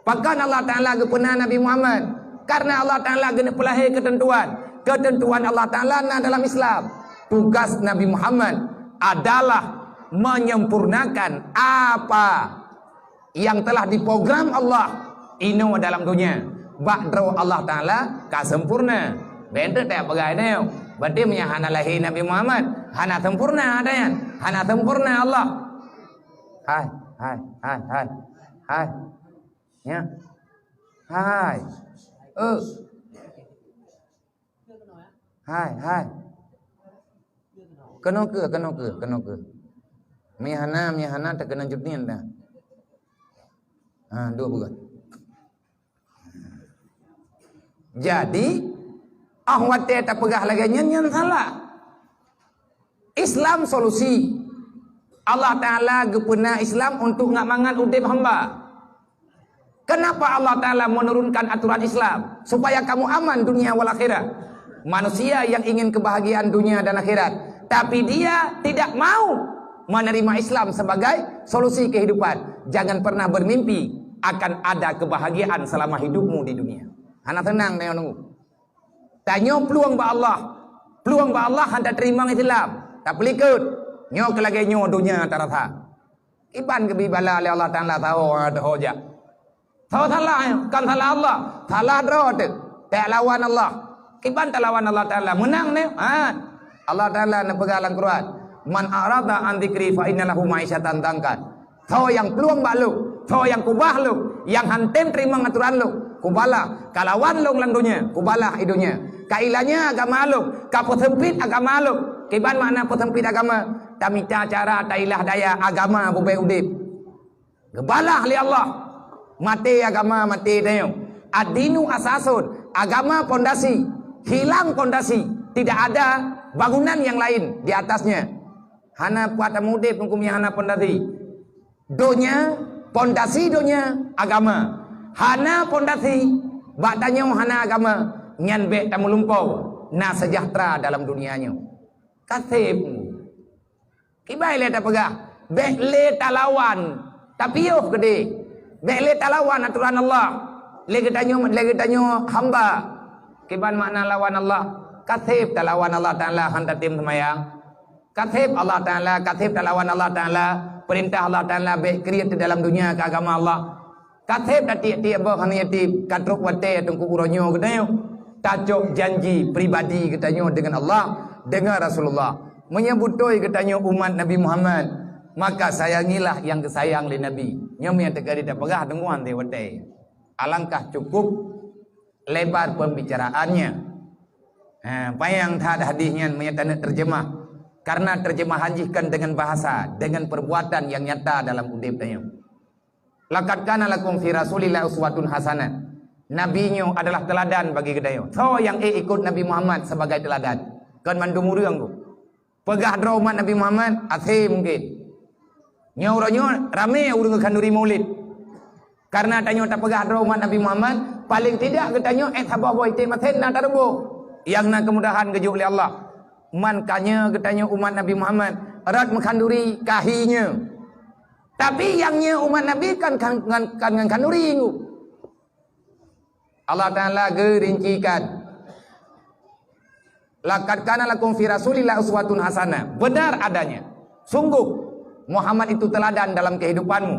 Pakon Allah Taala geupeuna Nabi Muhammad? Karena Allah Taala geuneuk peulahé keuteuntuan. Keuteuntuan Allah Taala na dalam Islam. Tugas Nabi Muhammad adalah menyempurnakan apa nyang telah diprogram Allah inoe dalam donya. Bak droe Allah Taala ka sempurna. Bék teuk tapeugah nyoe, berarti meunyo hana lahé Nabi Muhammad, hana sempurna ata nyan, hana sempurna Allah. Hai, hai, hai, hai. Hai. Nya. Hai. Eh. Hai, hai. Keunoe keuh, keunoe keuh, keunoe keuh. Meuhana, meuhana takeuneuk judien dah. Ha, dua bulan. Jadi, ah watée tapeugah lagée nyan, nyan salah. Islam solusi. Allah Taala geupeuna Islam untuk ngat mangat udeb hamba. Kenapa Allah Taala menurunkan aturan Islam? Supaya kamu aman dunia wal akhirat. Manusia yang ingin kebahagiaan dunia dan akhirat, tapi dia tidak mau menerima Islam sebagai solusi kehidupan, jangan pernah bermimpi akan ada kebahagiaan selama hidupmu di dunia. Hana seunang tanyoe nunggu. Tanyoe plueng bak Allah. Plueng bak Allah hana teurimong Islam. Tapeulikot. Nyoe keu lagée nyoe donya tarasa. Kiban geubri bala lé Allah Taala saho, saho jak. Saho salah, kan salah Allah. Salah droe teuk. Talawan Allah. Kiban talawan Allah Taala. Meunang nyoe. Ha. Allah Taala neupeugah lam Quran, "Man a'rada an dzikri fa inna lahu ma'isyatan dhanka." Soe nyang plueng bak lôn, soe nyang kubah lôn, nyang han tem teurimong aturan lôn, kubalah, kalawan lôn lam donya, kubalah i donya. Kailanya agama lôn, kapeuseumpit agama lôn. Kiban makna peuseumpit agama? Tamita cara tailah daya agama bubé udeb. Geubalah lé Allah. Maté agama, maté tanyoe. Ad-dinu asasun, Agama pondasi, hilang pondasi, tidak ada bangunan yang lain di atasnya. Hana pat tamudeb huköm nyang hana pondasi. Donya, pondasi donya, agama. Hana pondasi, bak tanyoe hana agama, nyan bék tameulumpoe, na seujahteura dalam dunia nyoe. Ka seb. Kiban lé tapeugah, bék lé talawan, tapiôh keudeh. Bék lé talawan atoran Allah. Lé geutanyoe, lé geutanyoe hamba. Kiban makna lawan Allah? Ka seb talawan Allah Taala han tatem seumayang. Ka seb Allah Taala, ka seb talawan Allah Taala, peurintah Allah Taala bék kriet dalam dunia keu agama Allah. Ka seb tatieb-tieb boh aneuk yatim, ka trok watée teungku uroe nyoe geutanyoe tacok janji pribadi geutanyoe deungon Allah, deungon Rasulullah. Meunyoe beutôi geutanyoe umat Nabi Muhammad, maka sayangilah nyang geusayang lé Nabi. Nyoe meunyoe teuka tapeugah deungon watée. Alangkah cukup lebar pembicaraannya. Ha, panyang that hadis nyan meunyoe taneuk terjemah. Karena terjemahan jih kan dengan bahasa, dengan perbuatan yang nyata dalam udeb tanyoe. "Laqad kana lakum fi Rasulillah uswatun hasanah." Nabi nyoe adalah teladan bagi geutanyoe. Soe nyang ék ikut Nabi Muhammad sebagai teladan? Kon mandum ureuëng tu. Peugah droe umat Nabi Muhammad, asé mungkin. Nyoe uroe nyoe ramé ureuëng khanduri maulid. Karena tanyoe tapeugah droe umat Nabi Muhammad, paling tidak geutanyoe ék saboh boh item masen na tareuboh. Nyang na keumudahan geujok lé Allah. Man ka nyoe geutanyoe umat Nabi Muhammad, rot meukhanduri ka hi nyoe. Tapi nyang nyoe umat Nabi kan, kan, kan, kan ngon khanduri ngu. Allah Taala geurincikan, "Laqad kana lakum fi Rasulillah uswatun hasanah." Benar adanya. Sungguh, Muhammad itu teladan dalam kehidupanmu.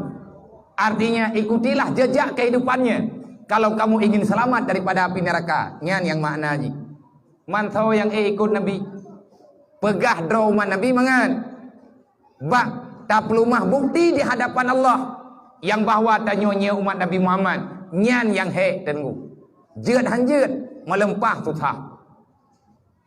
Artinya, ikutilah jejak kehidupannya kalau kamu ingin selamat daripada api neraka. Nyan nyang makna jih. Man soe nyang ék ikut Nabi? Peugah droe umat Nabi mangat. Bak tapeuleumah bukti di hadapan Allah nyang bahwa tanyoe nyoe umat Nabi Muhammad, nyan nyang hék teungku. Jeuet han jeuet, meuleumpah susah.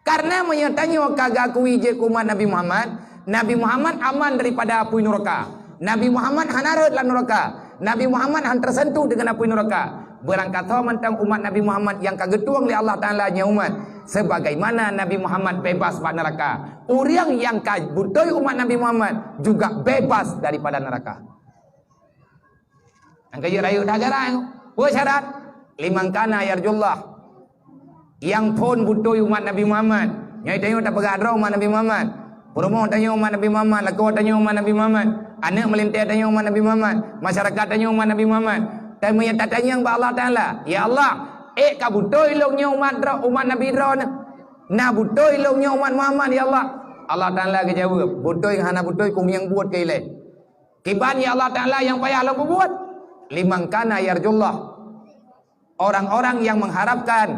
Karena meunyoe tanyoe ka geukui jeuet keu umat Nabi Muhammad, Nabi Muhammad aman daripada apui nuraka. Nabi Muhammad hana rhot lam nuraka. Nabi Muhammad han teuseuntuh deungon apui nuraka. Beurangkasoe mantong umat Nabi Muhammad nyang ka geutueng lé Allah Taala nyoe umat, sebagaimana Nabi Muhammad bebas bak neraka. Ureuëng nyang ka beutôi umat Nabi Muhammad juga bebas daripada neraka. Nyang ka jeuet rayeuk that gara, peue syarat? "Liman kana yarjullah." Nyang phon beutôi umat Nabi Muhammad. Nyoe tanyoe tapeugah droe umat Nabi Muhammad. Peurumoh tanyoe umat Nabi Muhammad, lakoe tanyoe umat Nabi Muhammad, aneuk meulintée tanyoe umat Nabi Muhammad, masyarakat tanyoe umat Nabi Muhammad. Tapi meunyoe tatanyong bak Allah Taala, "Ya Allah, ék ka beutôi lôn nyoe umat droe, umat Nabi droeneuh? Na beutôi lôn nyoe umat Muhammad, ya Allah?" Allah Taala geujaweueb, "Beutôi ngon hana beutôi keu nyang buet keu ilée." Kiban ya Allah Taala nyang payah lôn peubuet? "Liman kana yarjullah." Orang-orang yang mengharapkan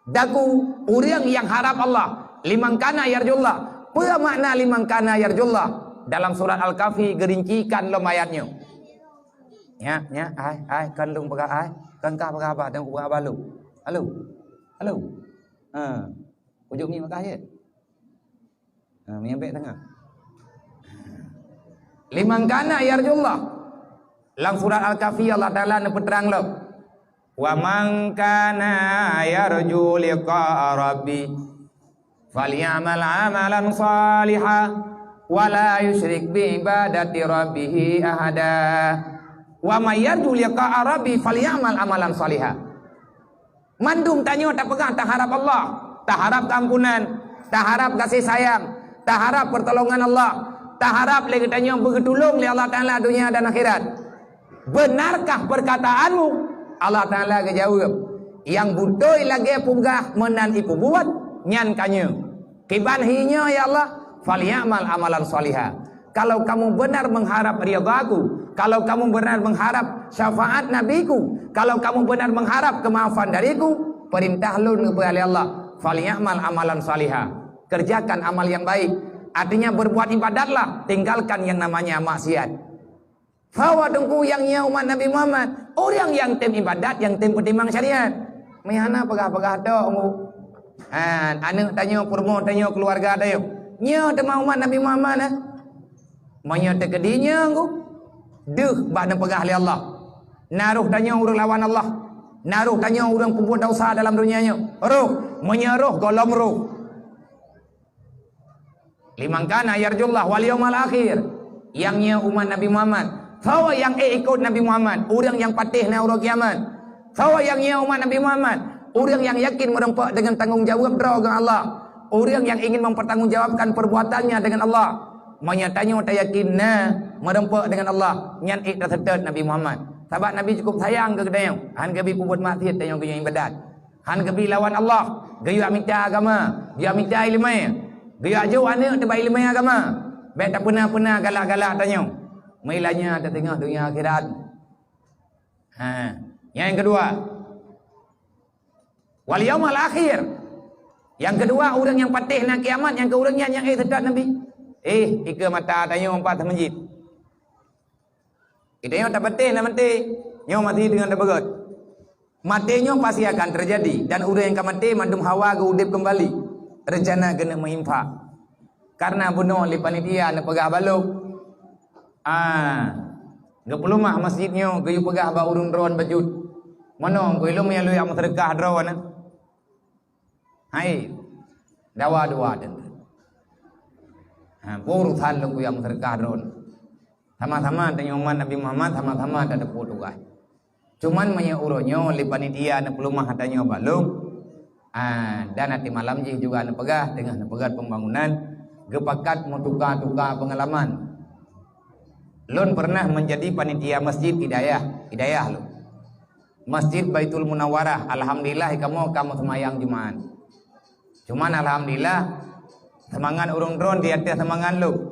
daku, ureuëng nyang harap Allah. "Liman kana yarjullah." Peue makna "liman kana yarjullah"? Dalam surat Al-Kahfi geurincikan lom ayat nyoe. Nyak, nyak, ai, ai, kon lôn peugah ai, kon kah peugah haba, dan peugah haba lôn. Halo. Halo. Ha. Ujuk mi makah je. Ha, meunyo bék teungoh. "Liman kana yarjullah." Lam surat Al-Kahfi Allah Taala neupeutrang lom, "Wa man kana yarju liqa'a rabbi falyamal amalan shaliha wa la yusyrik bi ibadati rabbih ahada." "Wa man yarju liqa'a rabbi falyamal amalan shaliha." Mandum tanyoe tapeugah taharab Allah, taharab keuampunan, taharab gaséh sayang, taharab peurtolongan Allah, taharab lé geutanyoe beugeutulông lé Allah Taala donya dan akhirat. "Beunarkah peurkataanmu?" Allah Taala geujaweueb, "Nyang beutôi lagée peugah meunan ipeubuet, nyan ka nyoe." Kiban hi nyoe, ya Allah, "Falyamal amalan shaliha." Kalau kamu benar mengharap ridha-Ku, kalau kamu benar mengharap syafaat Nabi-Ku, kalau kamu benar mengharap kemaafan dari-Ku, perintah Lôn geubri lé Allah, "Falyamal amalan shaliha." Kerjakan amal yang baik. Artinya berbuat ibadatlah, tinggalkan yang namanya maksiat. Bahwa teungku nyang nyoe umat Nabi Muhammad, ureuëng nyang tem ibadat, nyang tem peutimang syariat. Meuhana peugah-peugah tok, Bu. Ha, aneuk tanyoe, peurumoh tanyoe, keuluwarga tanyoe. Nyoe teuma umat Nabi Muhammad, eh. Meunyoe teukeudi nyoe, Bu, deuh bak neupeugah lé Allah. Na roh tanyoe ureuëng lawan Allah. Na roh tanyoe ureuëng peubuet desya dalam donya nyoe? Roh, meunyoe roh, gohlom roh. Liman kana yarjullah wal yaumal akhir. Nyang nyoe umat Nabi Muhammad. Soe nyang ék ikot Nabi Muhammad? Ureuëng nyang patéh na uroe kiamat. Soe nyang nyoe umat Nabi Muhammad? Ureuëng nyang yakin meureumpok deungon tanggong jaweueb droe keu Allah. Ureuëng nyang ingin mempertanggungjawabkan perbuatannya dengan Allah. Meunyoe tanyoe tayakin na meureumpok deungon Allah, nyan ék taseutôt Nabi Muhammad. Sabab Nabi cukup sayang keu geutanyoe, han geubi peubuet maksiat tanyoe geuyue iébadat. Han geubi lawan Allah, geuyue mita agama, geuyue mita iéleumé, geuyue jok aneuëk teuh bak iéleumé agama. Bék tapeuna-peuna galak-galak tanyoe. Meulanya teuteungoh donya akhirat. Ha, nyang keudua. Wal yaumal akhir. Nyang keudua, ureuëng nyang patéh na kiamat, nyang keu ureuëng nyan nyang ék seutôt Nabi. Eh, ikeue mata tanyoe pat teumeujit. Geutanyoe tapatéh na maté, nyoe masih deungon tapeugét. Maté nyoe pasti akan teujadi, dan ureuëng nyang ka maté mandum hawa geuudeb keumbali. Reuncana geuneuk meuinfak. Kareuna bunoe lé panitia neupeugah bak lôn, ah, geupeuleumah masjid nyoe geuyue peugah bak ureuëng droe bacut. Meunoe keu lôn nyang lôn jak meuseudeukah droe na. Hai, dawa dua teuntèe. Ha, peue urosan lôn kuyang meuseudeukah droe. Sama-sama tanyoe umat Nabi Muhammad, sama-sama tateupeue tugaih. Cuman meunyoe uroe nyoe lé panitia neupeuleumah tanyoe bak lôn, ah, dan até malam jih juga neupeugah, teungoh neupeugah pembangunan, geupakat meutuka-tuka peungalaman. Lôn pernah menjadi panitia masjid Hidayah, Hidayah lôn. Masjid Baitul Munawwarah, alhamdulillah, kamoe ka meuseumayang Jumat. Cuman alhamdulillah, seumangat ureuëng droe di ateueh seumangat lôn.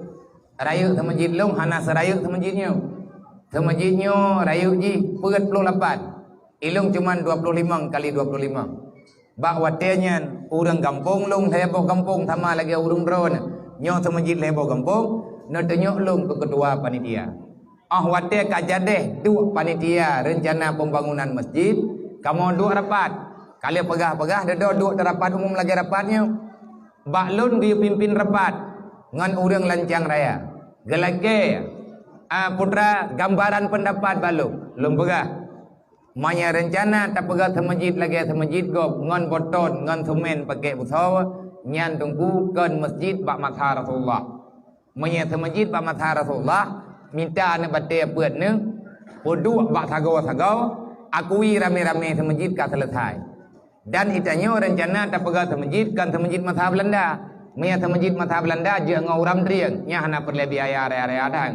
Rayeuk seumeujid lôn hana seurayeuk seumeujid nyoe. Seumeujid nyoe rayeuk jih peuet ploh lapan. Ilôn cuman dua ploh limong kali dua ploh limong. Bak watée nyan, ureuëng gampông lôn lhée boh gampông sama lagée ureuëng droe nyoe. Nyoe seumeujid lhée boh gampông, neutunyok lôn keu keutua panitia. Óh watée ka jadeh duek panitia reuncana pembangunan masjid, kamoe duek rapat. Ka lheueh peugah-peugah, dudoe duek di rapat umum lagée rapat nyoe. Bak lôn geuyue pimpin rapat ngon ureuëng lancang raya. Geulakée, a, putra gambaran peundapat bak lôn. Lôn peugah, meunyoe reuncana tapeugét seumeujid lagée seumeujid gob ngon beutôn ngon seumén pakèk beusoe, nyan teungku kon masjid bak masa Rasulullah. Meunyoe seumeujid bak masa Rasulullah, mita neubatée peuet neuh, peuduek bak sagoe-sagoe, akui ramé-ramé seumeujid ka seuleusai. Dan geutanyoe reuncana tapeugét seumeujid kon seumeujid masa Beulanda. Meunyoe seumeujid masa Beulanda jeuet ngon uram trieng, nyan hana peureulée biaya raya-raya that.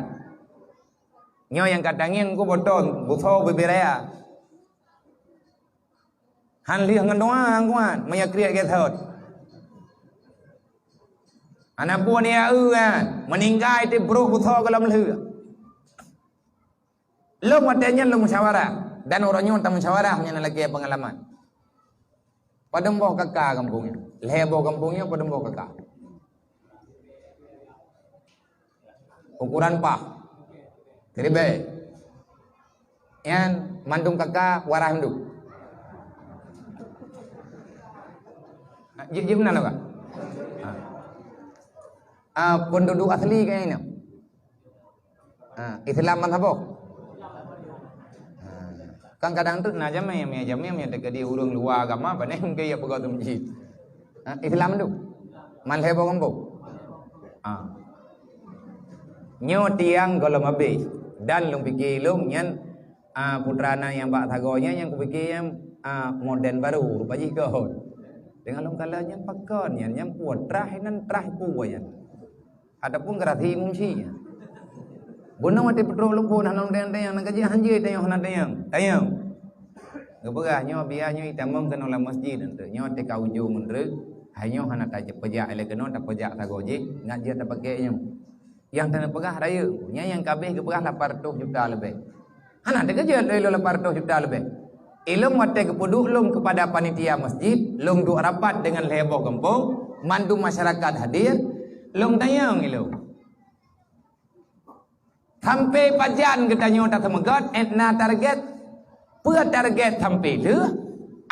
Nyoe nyang ka tangieng ku beutôn, beusoe bubé raya. Han lheueh ngon doa han kuat, meunyoe kriet gét thot. Hana pue ya eu kan, meuninggai teuh brok beusoe gohlom lheueh. Lôn watée nyan lôn musyawarah, dan uroe nyoe tamusyawarah meunyoe na lagée peungalaman. Padum boh kaka gampông nyoe? Lhée boh gampông nyoe padum boh kaka? Ukuran paih. Ribée. Nyan mandum kaka waras mandum. Jeuet, jeuet meunan ka? Ha. Ah, penduduk asli kayaknya. Ha, Islam ban saboh? Ha, kan kadang tu na jamé, mia jamé, mia teuka di ureuëng luwa agama, pane mungkin ya peugah tu masjid. Ha, Islam tu. Man lhée boh gampông. Ha. Nyoe tiang gohlom habéh. Dan lôn pike lôn nyan, ah, putra na nyang bak sagoe nyan, nyang kupike nyan, ah, moden baru, rupa jih kon. Deungon lôn kala nyan pakon nyan, nyan putra nan trah ku nyan. Ataupun gerasi mungsi. Bunoe watée peutrok leumpon hana tanyong-tanyong, na gaji hanjeuet tanyong hana tanyong. Tanyong. Geupeugah nyoe biya nyoe itamong keunoe lam masjid, nyoe teuka ujong nyoe, hai nyoe hana tapeujak ilée keunoe, tapeujak sagoe jih, ngat jeuet tapakée nyoe. Nyang teupeugah rayeuk, nyan nyang kabeh geupeugah lapan ratus juta leubeh. Hana teukeujot lé lôn lapan ratus juta leubeh. Ilôn watée geupeuduek lôn keupada panitia masjid, lôn duek rapat deungon lhée boh gampông, mandum masyarakat hadir, lôn tanyong ilôn. Sampai pajan geutanyoe taseumeugot, ék na target? Peue target sampai lheueh?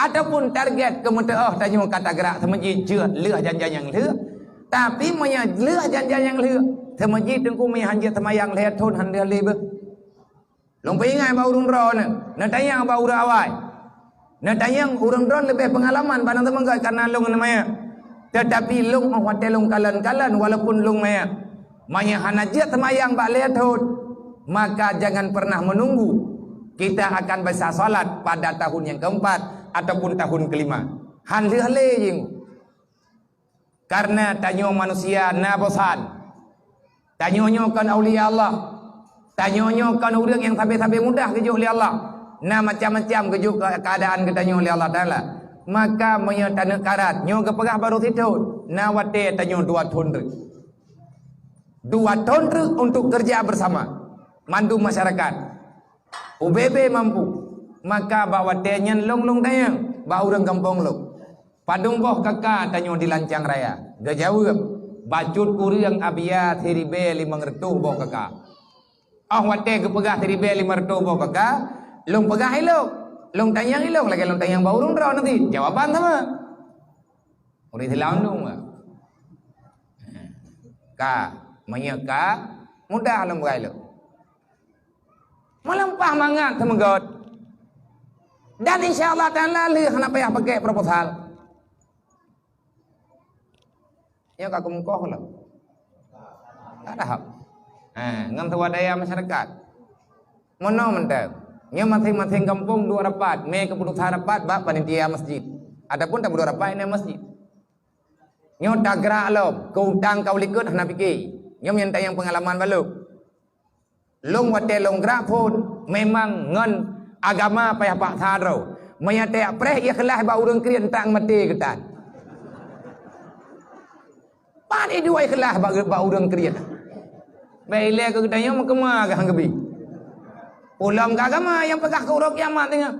Ataupun target keu meuteuoh tanyoe ka tagrak seumeujid jeuet lheueh jan-jan nyang lheueh? Tapi meunyoe lheueh jan-jan nyang lheueh, seumeujid teungku meuhan jeuet seumayang lhée thon han lheueh lé beuh. Lôn peuingat bak ureuëng droeneuh, neutanyong bak ureuëng awai. Neutanyong ureuëng droen leubeh peungalaman bak nyang teumeugöt kareuna lôn ngon manyét. Teutapi lôn óh watée lôn kalon-kalon walaupun lôn manyét. Meunyoe hana jeuet seumayang bak lhée thon, maka jangan pernah menunggu. Kita akan bisa salat pada tahun yang keempat ataupun tahun kelima. Han lheueh lé jih. Kareuna tanyoe manusia na bosan. Tanyoe nyoe kon aulia Allah. Tanyoe nyoe kon ureuëng nyang sabe-sabe mudah geujok lé Allah. Na macam-macam geujok ke-, keuadaan geutanyoe lé Allah Taala. Maka meunyoe taneuk karat, nyoe geupeugah barô sithon, na watée tanyoe dua thon treuk. Dua thon treuk untuk kerja bersama mandum masyarakat. Ubé-bé mampu, maka bak watée nyan lôn-lôn tanyong bak ureuëng gampông lôn, "Padum boh kaka tanyoe di Lancang Raya?" Geujaweueb, "Bacut kureueng abia siribée limong reutôh boh kaka." Óh watée geupeugah siribée limong reutôh boh kaka, lôn peugah ilôn, lôn tanyong ilôn lagée lôn tanyong bak ureuëng droe nanti. Jawaban sama. Ureuëng Islam tu enggak? Ka, meunyoe ka, mudah lôn beugai lôn. Meulampah mangat teumeugöt. Dan insya Allah Taala lheueh hana payah pakai proposal. Nyoe ka keumeukoh lom. Ka dahab. Ha, ngon swadaya masyarakat. Meunoe mantong. Nyoe maséng-maséng gampông duek rapat, mé keputusan rapat bak panitia masjid. Ataupun tapeuduek rapat inan masjid. Nyoe tagrak lom, keu utang ka u likot hana pike. Nyoe nyang tanyong peungalaman bak lôn. Lôn watée lôn grak phon, memang ngon agama payah paksa droe. Meunyoe tajak preh ikhlas bak ureuëng kriet, entak maté geutan. Pat idua ikhlas bak, bak ureuëng kriet. Bèk ilée keu geutanyoe meukeuma kah geubi. Ulôn keu agama nyang peugah keu uroe kiamat teungoh.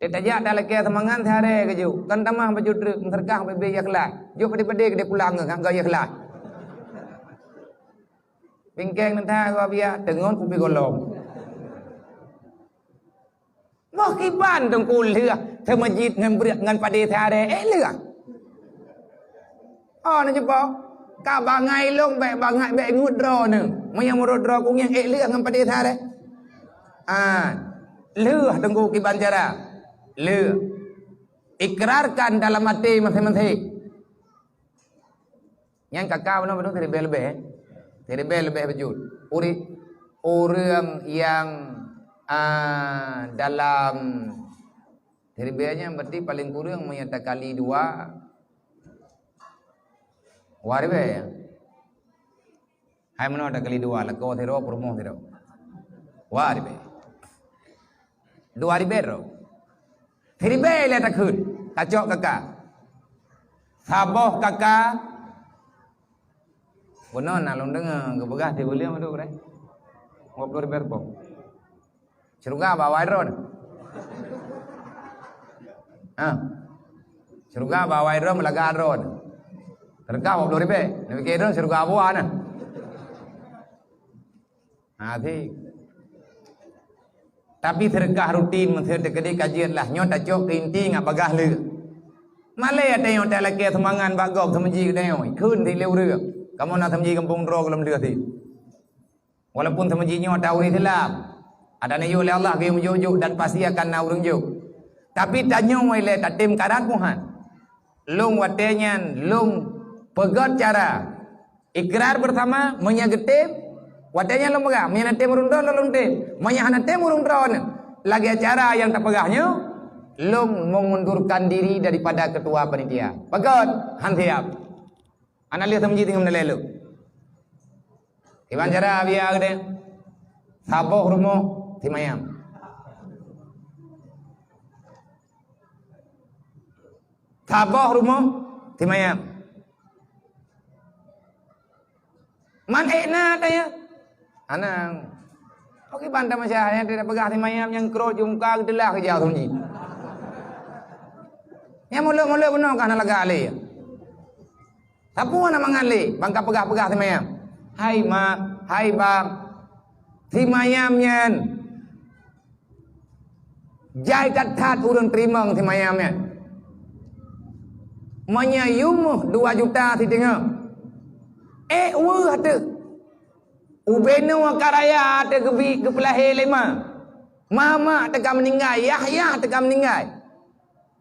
Teutajak talakée seumangat sehari keujok, kan tamah baju treuk, meuseudeukah bèk-bèk ikhlas. Jok padé-padé keudeh pulang ngon ikhlas. Bingkeng neuta geuh biak, teungon kupi golom. Boh kiban teungku lheueh, teumeujit ngon breuek ngon padé sehari, ék lheueh. Oh, na cupo. Ka bangai lôn bèk bangai bèk ngut droeneuh. Meunyoe meurot droe kunyang ék lheueh ngon padé sehari. Ah, lheueh teungku kiban cara. Lheueh. Ikrarkan dalam até maséng-maséng. Nyang kaka bunoe-bunoe siribèe leubeh, eh. Siribèe leubeh beujeuet. Uri-, ureuëng nyang, ah, dalam siribèe nyan berarti paléng kureueng meunyoe takali dua, dua ribèe, ya. Hai meunoe takali dua, lakoe sidroe, peurumoh sidroe. Dua ribèe. Dua ribèe droe. Siribèe ilèe takheun, tacok kaka. Saboh kaka. Bunoe na lôn deungoe geupeugah di buleuen meudu, eh. Dua puluh ribèe reubong. Syeuruga bak awai droe. Ha. Syeuruga bak awai droe meulaga droe. Seudeukah dua puluh ribèe. Neupike droe syeuruga buah na. Ha, si. Tapi seudeukah rutin meuseudeukah keudeh ka jeuet lah. Nyoe tacok keu inti ngat bagaih lé. Malèe ata nyoe talakée seumangat bak gob seumeujih geutanyoe. Kheun si lé ureueng. Kamoe na seumeujih gampông droe gohlom deuh si. Walaupun seumeujih nyoe ata ureueng Islam, ata neuyue lé Allah geuyue meujok-jok dan pasti akan na ureueng jok. Tapi tanyoe ilèe tatem karat Tuhan. Lôn watèe nyan lôn peugöt cara ikrar bersama, meunyoe geutem, watèe nyan lôn peugah, meunyoe na tem ureueng droe lôn tem, meunyoe hana tem ureueng droe nyan, lagèe cara nyang tapeugah nyoe, lôn mengundurkan diri daripada ketua panitia. Peugöt, han siap. Analis teumeuji teungoh meunalai lôn. Kiban cara biya geude. Saboh rumoh simayam. Saboh rumoh simayam. Man ék na tanya. Anang. Oke, ban tamasya, nyang tidak peugah simayam nyang krot jumka geutelah keujak sunyi. Nyang muluk-muluk bunoe kah na lagak lé. Sapeue na mangat lé, ban ka peugah-peugah simayam. Hai mak, hai bang, simayam nyan jai that-that ureueng teurimong simayam nyan. Meunyoe yum dua juta siteungoh, ék weueh teuh. Ubé nyoe ka raya teuh geubi geupeulahé lé ma. Mamak teuka meuninggai, yah-yah teuka meuninggai.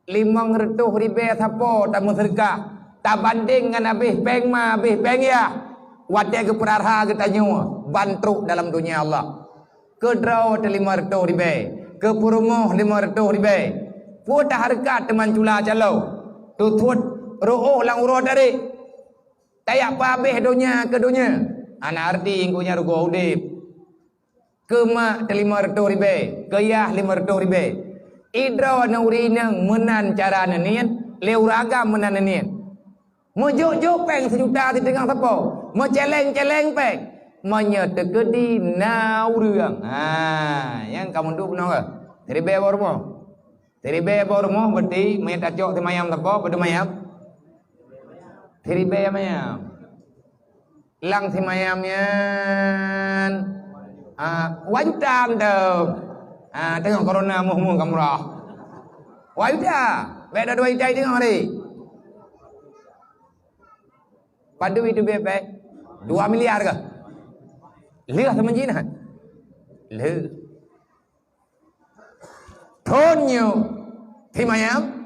Limong reutôh ribée sapo tameuseudeukah, tabandeng ngon abéh péng ma, abéh péng yah. Watée geupeurara geutanyoe ban trok dalam donya Allah. Keudroe teuh limong reutôh ribée, keupeurumoh limong reutôh ribée. Peue tahareukat teuma cula calo, tutuet reuôh lam uroe tarék. Tajak peuabéh donya keu donya, hana arti engkau nyan rugoe udeb. Keu mak teuh limong reutôh ribée, keu yah limong reutôh ribée. Idroe nuri inong meunan cara neuniet, lé ureueng agam meunan neuniet. Meujok-jok péng sijuta siteungoh sapo, meuceleng-celeng péng. Meunyoe teukeudi na ureueng, ha, nyang ka meuduek bunoe ka. Ribée bak rumoh. Siribée boh rumoh, berarti meunyoe tacok simayam sapo, padum mayam? Siribée mayam. Lam simayam nyan, ah, wajuta mantong. Ah, teungoh corona muh-muh ka murah. Wajuta, bék dua juta teungoh hari. Padum itu bék-bék? Dua miliar kah? Lheueh sama jih nah. Lheueh. Thon nyoe simayam,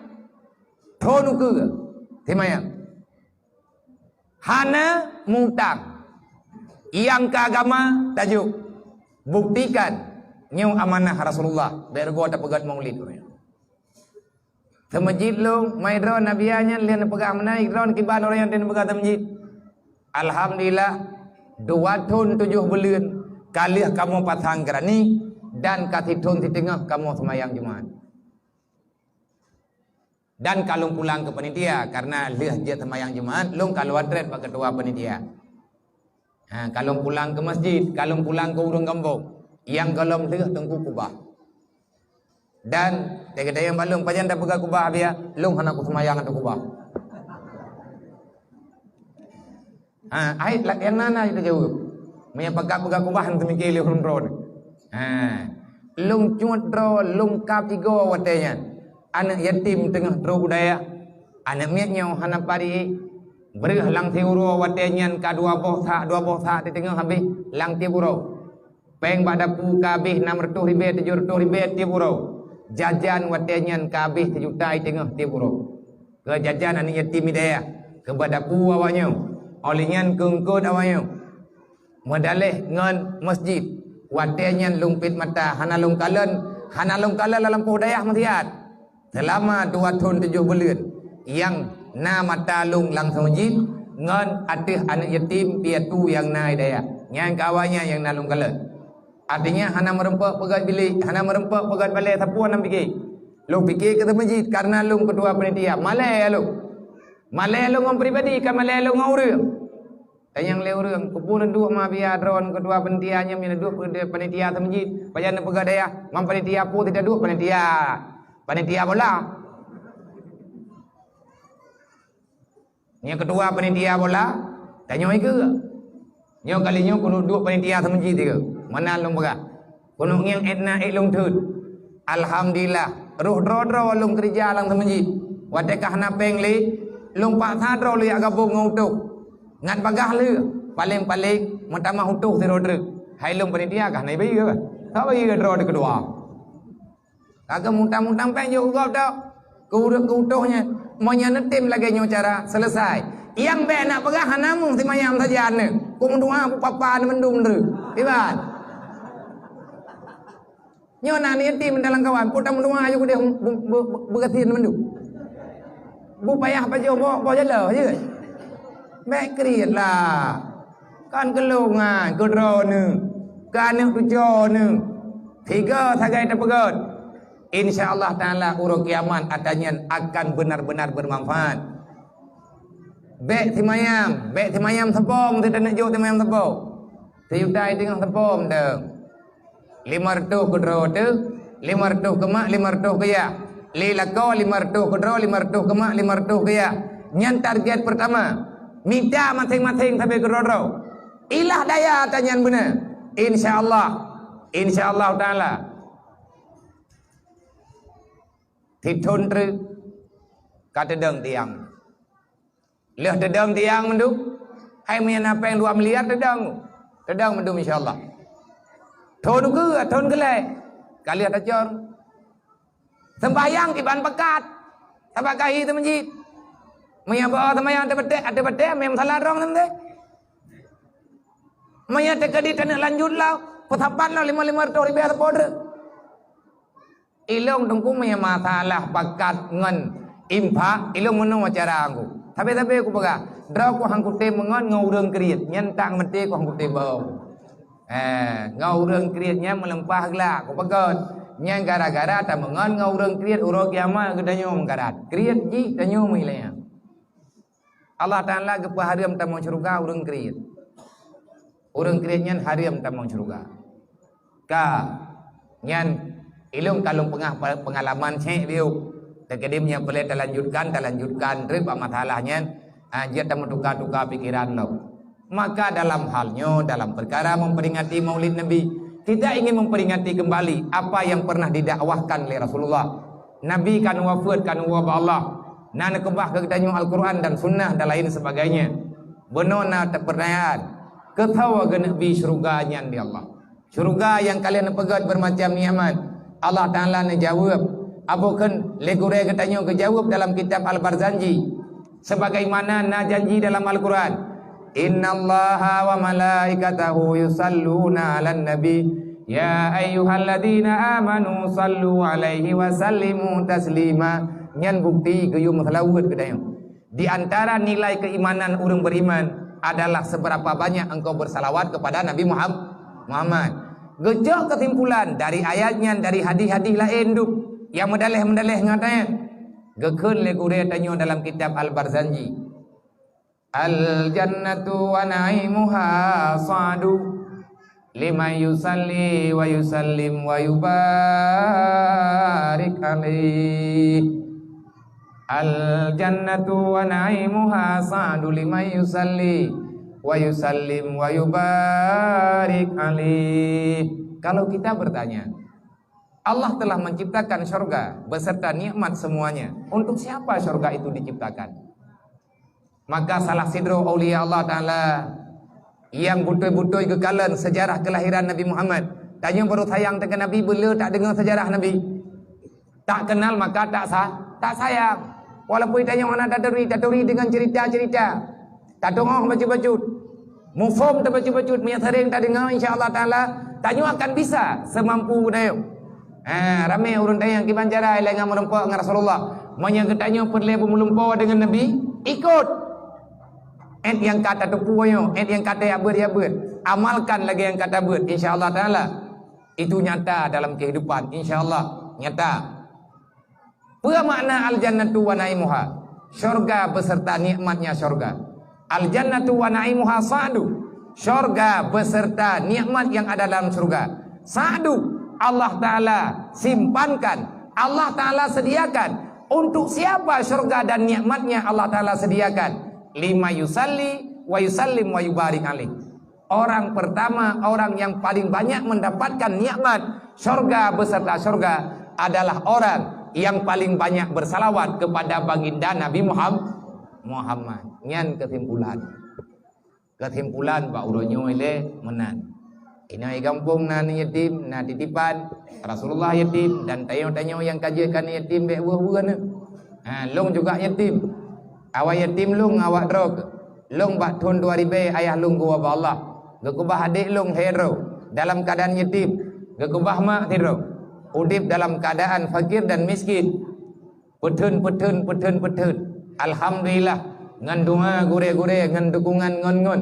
thon ukeue simayam. Hana mutang. Nyang keu agama tajok. Buktikan nyoe amanah Rasulullah. Bék rugoe tapeugét maulid. Seumeujid lôn, mai droe Nabi nyan lheueh neupeugah meunan, droe kiban ureueng nyang neupeugah seumeujid. Alhamdulillah, dua thon tujoh buleuen ka lheueh kamoe pasang keurani dan ka sithon siteungoh kamoe seumayang Jumat. Dan ka lôn pulang keu panitia, karena lheueh jeuet seumayang Jumat, lôn ka lôn trép bak keutua panitia. Ha, ka lôn pulang keu masjid, ka lôn pulang keu ureueng gampông, nyang gohlom lheueh Teungku kubah. Dan teuka tanyong bak lôn, "Pajan tapeugah kubah, Abiya?" "Lôn hana kuseumayang ateueh kubah." Ha, ai, nyang na-na jaweueb. Meunyoe pakat peugah kubah, hana teumike lé ureueng droe. Ha, lôn cut droe, lôn kab igoe watée nyan. Aneuk yatim teungoh trok u dayah. Aneuk miet nyoe hana pari. Breueh lam siuroe watée nyan ka dua boh sak, dua boh sak teuteungoh habéh lam tieb uroe. Péng bak dapu ka habéh nam reutôh ribée, tujoh reutôh ribée tieb uroe. Jajan watée nyan ka habéh sijuta siteungoh tieb uroe. Keu jajan aneuk yatim di dayah, keu bak dapu awaknyoe. Óh lheueh nyan keu eungkôt awaknyoe. Meudaléh ngon masjid. Watée nyan lôn pét mata, hana lôn kalon, hana lôn kalon lam lampôh dayah meusiat. Seulama dua thon tujoh buleuen, nyang na mata lôn langsong jih ngon ateueh aneuk yatim piatu nyang na di dayah. Nyan keu awaknyan nyang na lôn kalon. Artinya, hana meurumpok peugét bilék, hana meurumpok peugét balée sapeue nyang pike. Lôn pike keu seumeujid karena lôn keutua panitia. Malée lôn. Malée lôn ngon pribadi, ka malée lôn ngon ureueng. Tanyong lé ureueng, "Keupeue neuduek ma Abiya droe keutua panitia nyoe, meunyoe neuduek panitia seumeujid? Pajan neupeugah dayah, man panitia peue teuduek panitia? Panitia bola." Nyoe keutua panitia bola, tanyoe ikeue. Nyoe kali nyoe keuneuk duek panitia seumeujid ikeue. Meunan lôn peugah. Keuneuk ngieng ék na ék lôn thon. Alhamdulillah, roh droe-droe lôn keureuja lam seumeujid. Watée ka hana péng lé, lôn paksa droe lôn jak gabong ngon utôh. Ngat bagaih lé, paleng-paleng meutamah utôh sidroe treuk. Hai lôn panitia ka hana ibayeue bah. Ka bayeue droe dikeudua. Ka geumutang-mutang péng jok keu gob tok. Keu ureueng keu utôh nyan. Meunyoe neutem lagée nyoe cara, selesai. Nyang bék na peugah hana meusimayang sajan nyoe. Keu meudoa beu papa nyoe mandum nyoe. Iban. Nyoe na yatim dalam kawan, peue tameudoa ayu keudeh bu-, bu-, bu-, beugaséh nyoe mandum. Beu payah pajoh boh, boh jala, ya. Bék kriet lah. Kan keu lôn nyan, keu droeneuh, keu aneuk cucoeneuh. Tiga sagai tapeugét. Insya Allah Taala uroe kiamat ata nyan akan benar-benar bermanfaat. Bék simayam, bék simayam seupôt, teuneuk jok simayam seupôt. Sijuta teungoh seupôt teuh. Lima reutôh keu droe teuh, lima reutôh keu mak, lima reutôh keu yah. Lé lakoe lima reutôh keu droe, lima reutôh keu mak, lima reutôh keu yah. Nyan target peurtama. Mita maséng-maséng sabe keudroe-droe. Ilah daya ata nyan beuna. Insya Allah. Insya Allah Taala. Sithon treuk ka teudong tiang. Lheueh teudong tiang mandum. Hai meunyoe na péng dua miliar teudong. Teudong mandum insya Allah. Thon keue, thon keulhèe. Ka lheueh tacor. Seumbahyang kiban pakat. Sabab kahi teumeujit. Meunyo bak seumayang ateueh batée, ateueh batée, meusalah droe teumeudeh. Meunyo teukeudi taneuk lanjut lom, peusapat lom limong, limong reutôh ribée sapo treuk. Ilong teungku meunyo masalah zakat ngon infak, ilong meunoe cara ku. Sabe-sabe kupeugah, droe ku han kutem meungon ngon ureuëng kriet, nyan tak meuté ku han kutem bau. Eh, ngon ureuëng kriet nyan meuleumpah glak, kupeugöt. Nyan gara-gara tameungon ngon ureuëng kriet uroe kiamat geutanyoe meukarat. Kriet jih tanyoe meuilang. Allah Taala geupeuhareuem tamong syeuruga ureuëng kriet. Ureuëng kriet nyan hareuem tamong syeuruga. Ka nyan ilong ka lôn peugah pe-, peungalaman cék biôh. Teukeudi nyang peureulée talanjutkan, talanjutkan treuk bak masalah nyan, ah, jeuet tameutuka-tuka pikeran lom. Maka dalam hal nyoe, dalam perkara memperingati Maulid Nabi, kita ingin memperingati kembali apa yang pernah didakwahkan oleh Rasulullah. Nabi kan wafeuet, kan woe bak Allah. Na neukeubah keu geutanyoe Al-Quran dan Sunnah dan lain sebagainya. Bunoe na teupeutanyaan, keu soe geuneuk bi syeuruga nyan di Allah? Syeuruga nyang ka lheueh neupeugöt beumacam nikmat. Allah Taala neujaweueb. Abôh kheun lé gurée geutanyoe geujaweueb dalam kitab Al-Barzanji. Sebagaimana na janji dalam Al-Quran, "Innallaha wa malaikatahu yusalluna 'alan nabi, ya ayyuhalladzina amanu sallu 'alaihi wa sallimu taslima." Nyan bukti geuyue meuseulaweuet geutanyoe. Di antara nilai keimanan ureuëng beriman adalah seberapa banyak engkau bersalawat kepada Nabi Muham-, Muhammad. Geucok kesimpulan dari ayat nyan, dari hadis-hadis laén duek nyang meudaléh-meudaléh ngon ayat nyan. Geukheun lé gurée tanyoe dalam kitab Al-Barzanji, "Al-jannatu wa na'imuha sa'du liman yusalli wa yusallim wa yubarik alaih. Al-jannatu wa na'imuha sa'du liman yusalli wa yusallim wa yubarik alaih." Kalau kita bertanya, Allah telah menciptakan syurga beserta nikmat semuanya. Untuk siapa syurga itu diciptakan? Maka salah sidroe aulia Allah Taala nyang beutôi-beutôi geukalon sejarah kelahiran Nabi Muhammad. Tanyoe baru sayang teuka Nabi, beu le tak deungoe sejarah Nabi. Tak kenal maka tak sa-, tak sayang. Walaupun tanyoe hana taturi, taturi dengan cerita-cerita. Tateungoh bacut-bacut. Muphom tabacut-bacut, meunyo sering tadeungoe, insya Allah Taala, tanyoe akan bisa semampu tanyoe. Ha, ramé ureuëng tanyoe kiban cara ilée ngon meureumpok ngon Rasulullah. Meunyo geutanyoe peureulée beumeureumpok deungon Nabi, ikot. Ét nyang ka tateupeue nyoe, ét nyang ka tabeuet-beuet. Amalkan lagée nyang ka tabeuet, insya Allah Taala. Itu nyata dalam kehidupan, insya Allah, nyata. Peue makna al-jannatu wa na'imuha? Syurga beserta nikmatnya syurga. Al-jannatu wa na'imuha sa'du. Syurga beserta nikmat yang ada dalam syurga. Sa'du, Allah Taala simpankan, Allah Taala sediakan. Untuk siapa syurga dan nikmatnya Allah Taala sediakan? Lima yusalli wa yusallim wa yubarik alaih. Orang pertama, orang yang paling banyak mendapatkan nikmat syurga beserta syurga adalah orang yang paling banyak bersalawat kepada baginda Nabi Muham-, Muhammad. Nyan kesimpulan. Kesimpulan bak uroe nyoe lé meunan. Inoe gampông na aneuk yatim, na titipan, Rasulullah yatim, dan tanyoe-tanyoe nyang ka jeuet keu aneuk yatim bék weueh-weueh neuh. Ha, lôn juga yatim. Awak yatim lôn awak droe. Lôn bak thon dua ribée ayah lôn geuwoe bak Allah. Geukeubah adék lôn sidroe dalam keuadaan yatim. Geukeubah mak sidroe udeb dalam keuadaan fakir dan miskin. Peutheun, peutheun, peutheun, peutheun. Alhamdulillah, ngon doa gurée-gurée, ngon dukungan ngon-ngon,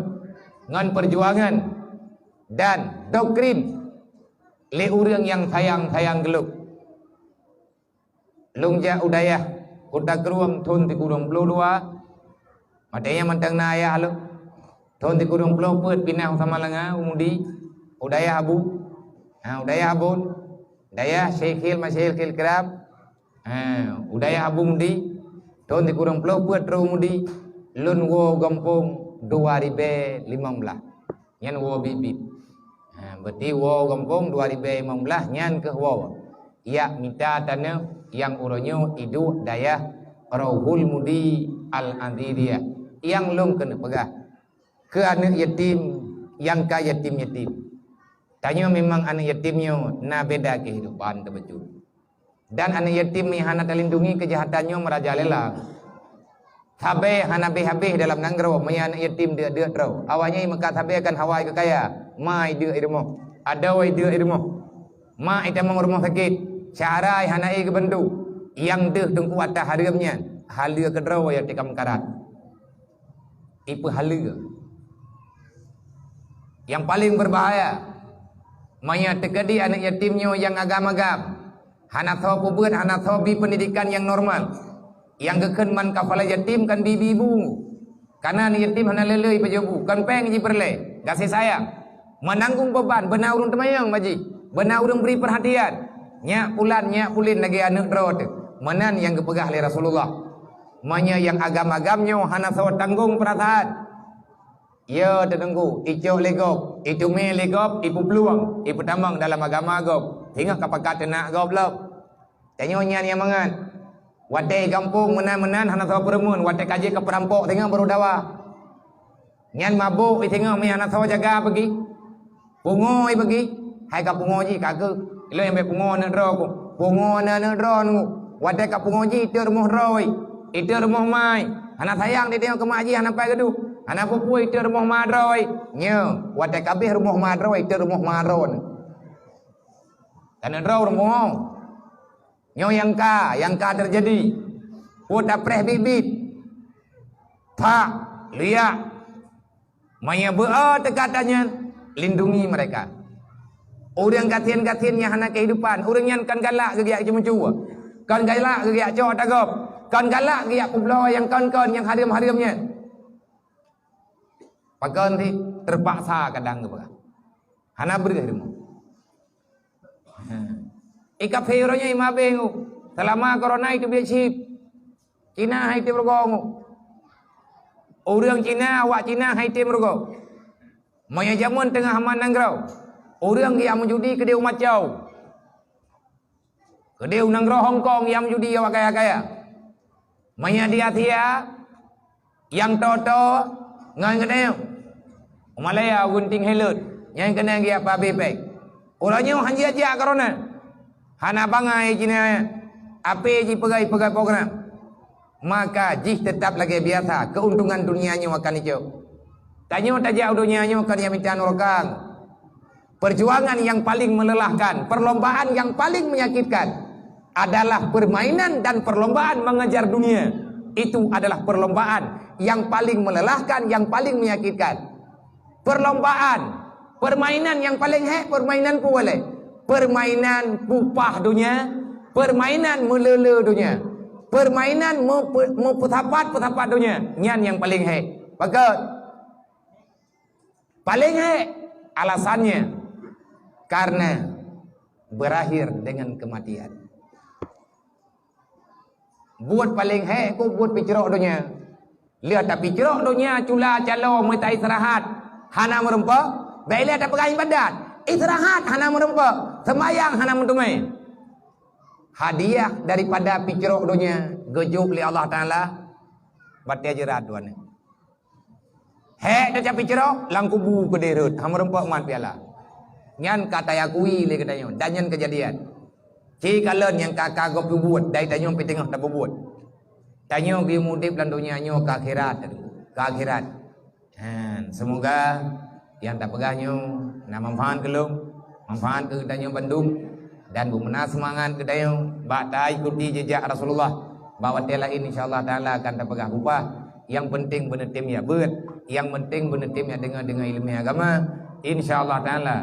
ngon peujuangan dan doktrin lé ureuëng nyang sayang-sayang keu lôn. Lôn jak u dayah Kuta Krueng thon sikureueng ploh dua. Watée nyan mantong na ayah lôn. Thon sikureueng ploh peuet pinah u Samalanga, u Mudi, u dayah Abu. Ha, u dayah Abon, dayah Syaikhil Masyayikhil Kiram. Ha, u dayah Abu Mudi, thon sikureueng ploh peuet troh u Mudi, lôn woe gampông dua ribée limong blaih. Nyan woe biet-biet. Ha, berarti woe gampông dua ribée limong blaih nyan keuh woe. Jak mita tanoh nyang uroe nyoe iduek dayah Rauhul Mudi Al-Aziziyah. Nyang lôn keuneuk peugah keu aneuk yatim nyang ka yatim-yatim. Tanyoe memang aneuk yatim nyoe na beda kehidupan teuh bacut. Dan aneuk yatim nyang hana talindungi, keujahatan nyoe meurajalela. Sabe hana habéh-habéh dalam nanggroe, meunyoe aneuk yatim deuk-deuk droe. Awaknyan meuka sabe akan hawa keu kaya, ma deuk i rumoh, adoe deuk i rumoh, ma itamong rumoh sakét, cara hana ék geubantu. Nyang deuh teungku ata hareuem nyan, haleue keudroe nyang teuka meukarat. Ipeuhaleue. Nyang paleng beubahaya, meunyoe teukeudi aneuk yatim nyoe nyang agam-agam, hana soe peubeuet, hana soe bi peundidikan nyang normal. Nyang geukheun man kafala yatim kan bi-bi bu. Kareuna aneuk yatim hana le-le ipajoh bu, kon péng jipeureulée, gaséh sayang. Meunanggung beuban, beuna ureuëng teumanyong bak jih, beuna ureuëng bri peurhatian. Nyak pulan, nyak pulin lagée aneuk droe teuh. Meunan nyang geupeugah lé Rasulullah. Meunyoe nyang agam-agam nyoe hana soe tanggong peurasaan, ya teungku, icok lé gob, itumé lé gob, ipeuplueng, ipeutamong dalam agama gob, singoh ka pakat teunak gob lom. Tanyoe nyan nyang mangat. Watée gampông meunan-meunan hana soe peureumeun, watée ka jeuet ka peurampok singoh barô dawa. Nyan mabök singoh meuhana soe jaga bagi. Pungoe bagi, hai ka pungoe jih ka keuh. Ilôn nyang bék pungoe aneuk droe ku. Pungoe aneuk droe ku. Watée ka pungoe jih, iteuk rumoh droe, iteuk rumoh mai. Hana sayang di tanyoe keu mak jih, hana pai geuduek. Hana peue-peue, iteuk rumoh ma droe. Nyoe, watée ka abéh rumoh ma droe, iteuk rumoh ma droe. Aneuk droe rumoh. Nyoe nyang ka, nyang ka teujadi. Peue tapreh biet-biet. Pak, liak. Meunyoe beu-o teuka tanyan, lindungi mereka. Ureuëng gasien-gasien nyang hana kehidupan, ureuëng nyan kon galak geugiak ceumeucue, kon galak geugiak cok ata gob, kon galak geugiak peubloe nyang kon-kon nyang hareuem-hareuem nyan. Pakon sih, terpaksa kadang geupeugah. Hana breueh rumoh. Ha. I kafé uroe nyoe i mabeng u. Selama corona itu biet chip. Cina hai tem rugoe ngu. Ureuëng Cina, awak Cina hai tem rugoe. Meunyoe jameun teungoh aman nanggroe, ureuëng geujak meujudi keudeh u Macau, keudeh u nanggroe Hong Kong, geujak meujudi awak kaya-kaya. Meunyoe di Asia, nyang toe-toe ngon geutanyoe. U Malaya, u Gunting Hileut, nyang keunong geujak pabé péng. Uroe nyoe han jijak corona. Hana bangai Cina, ape jipeugah-peugah program. Maka jih teutap lagée biasa, keuntungan dunia nyoe akan icok. Tanyoe tajak u donya nyoe kon nyang mita nuraka. Perjuangan yang paling melelahkan, perlombaan yang paling menyakitkan adalah permainan dan perlombaan mengejar dunia. Itu adalah perlombaan yang paling melelahkan, yang paling menyakitkan. Perlombaan, permainan nyang paleng hék, permainan peue lé? Permainan peupah donya, permainan meulele donya, permainan meupe-, meupeusapat-peusapat donya. Nyan nyang paleng hék. Pakon? Paleng hék alasannya karena berakhir dengan kematian. Buet paleng hék ku buet picrok donya. Lheueh tapicrok donya cula calo meuta istirahat hana meurumpok, bék lé tapeugah ibadat. Istirahat hana meurumpok, sembayang hana meuteumé. Hadiah daripada picrok donya geujok lé Allah Taala batée jeurat dua nyoe. Hék teucapi ciro, lam kubu keudeh rhot, hana meurumpok mat piala. Nyan ka tayakui lé geutanyoe, dan nyan keujadian. Ci kalon nyang ka-ka gob peubuet, dari tanyoe pih teungoh tapeubuet. Tanyoe geuyue udeb lam donya nyoe keu akhirat, keu akhirat. Han, seumoga nyang tapeugah nyoe na manfaat keu lôn, manfaat keu geutanyoe bandum, dan beumeunan seumangat geutanyoe bak taikuti jejak Rasulullah. Bak watée laén, insya Allah Taala, akan tapeugah bubah. Nyang penting beuneutem jak beuet, nyang penting beuneutem jak deungoe-deungoe ileumé agama. Insya Allah Taala,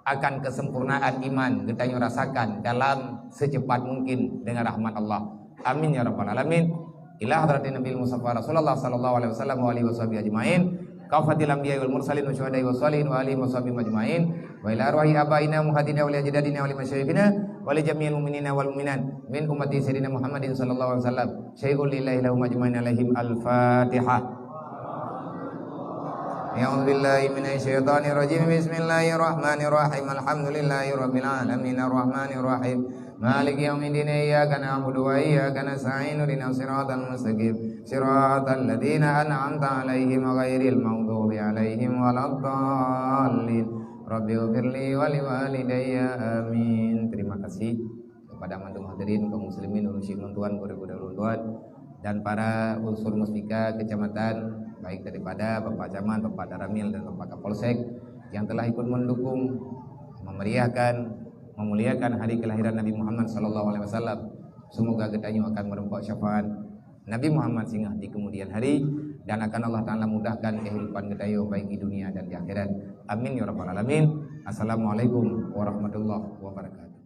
akan kesempurnaan iman geutanyoe rasakan dalam secepat mungkin dengan rahmat Allah. Amin ya rabbal alamin. Ila hadratin Nabil Mustafa Rasulullah sallallahu alaihi wasallam wa alihi washabihi ajmain. Kafatil anbiya wal mursalin wa syuhada wa salihin wa alihi washabihi ajmain. Wa ila arwahi abaina muhadina wa li ajdadina wa li masyayikhina wa li jami'il mu'minina wal mu'minat min ummati sayyidina Muhammadin sallallahu alaihi wasallam. Syai'un lillahi lahum ajmain alaihim. Al-Fatihah. A'udzu billahi minasy syaithanir rajim. Bismillahirrahmanirrahim. Alhamdulillahi rabbil alamin. Arrahmanirrahim. Maliki yaumiddin. Iyyaka na'budu wa iyyaka nasta'in. Ihdinas siratal mustaqim. Siratal ladzina an'amta 'alaihim ghairil maghdubi 'alaihim waladdallin. Rabbighfirli wa liwalidayya. Amin. Terima kasih. Pada mantöng hadirin kaum muslimin, ulôn syik lôn tuan, guru-guru ulôn tuan, dan para unsur Muspika kecamatan, baik daripada Bapak Camat, Bapak Danramil, dan Bapak Kapolsek, yang telah ikut mendukung, memeriahkan, memuliakan hari kelahiran Nabi Muhammad sallallahu alaihi wasallam. Semoga geutanyoe akan meureumpok syafaat Nabi Muhammad singoh di kemudian hari, dan akan Allah Taala mudahkan kehidupan geutanyoe baik di dunia dan di akhirat. Amin ya rabbal alamin. Assalamualaikum warahmatullahi wabarakatuh.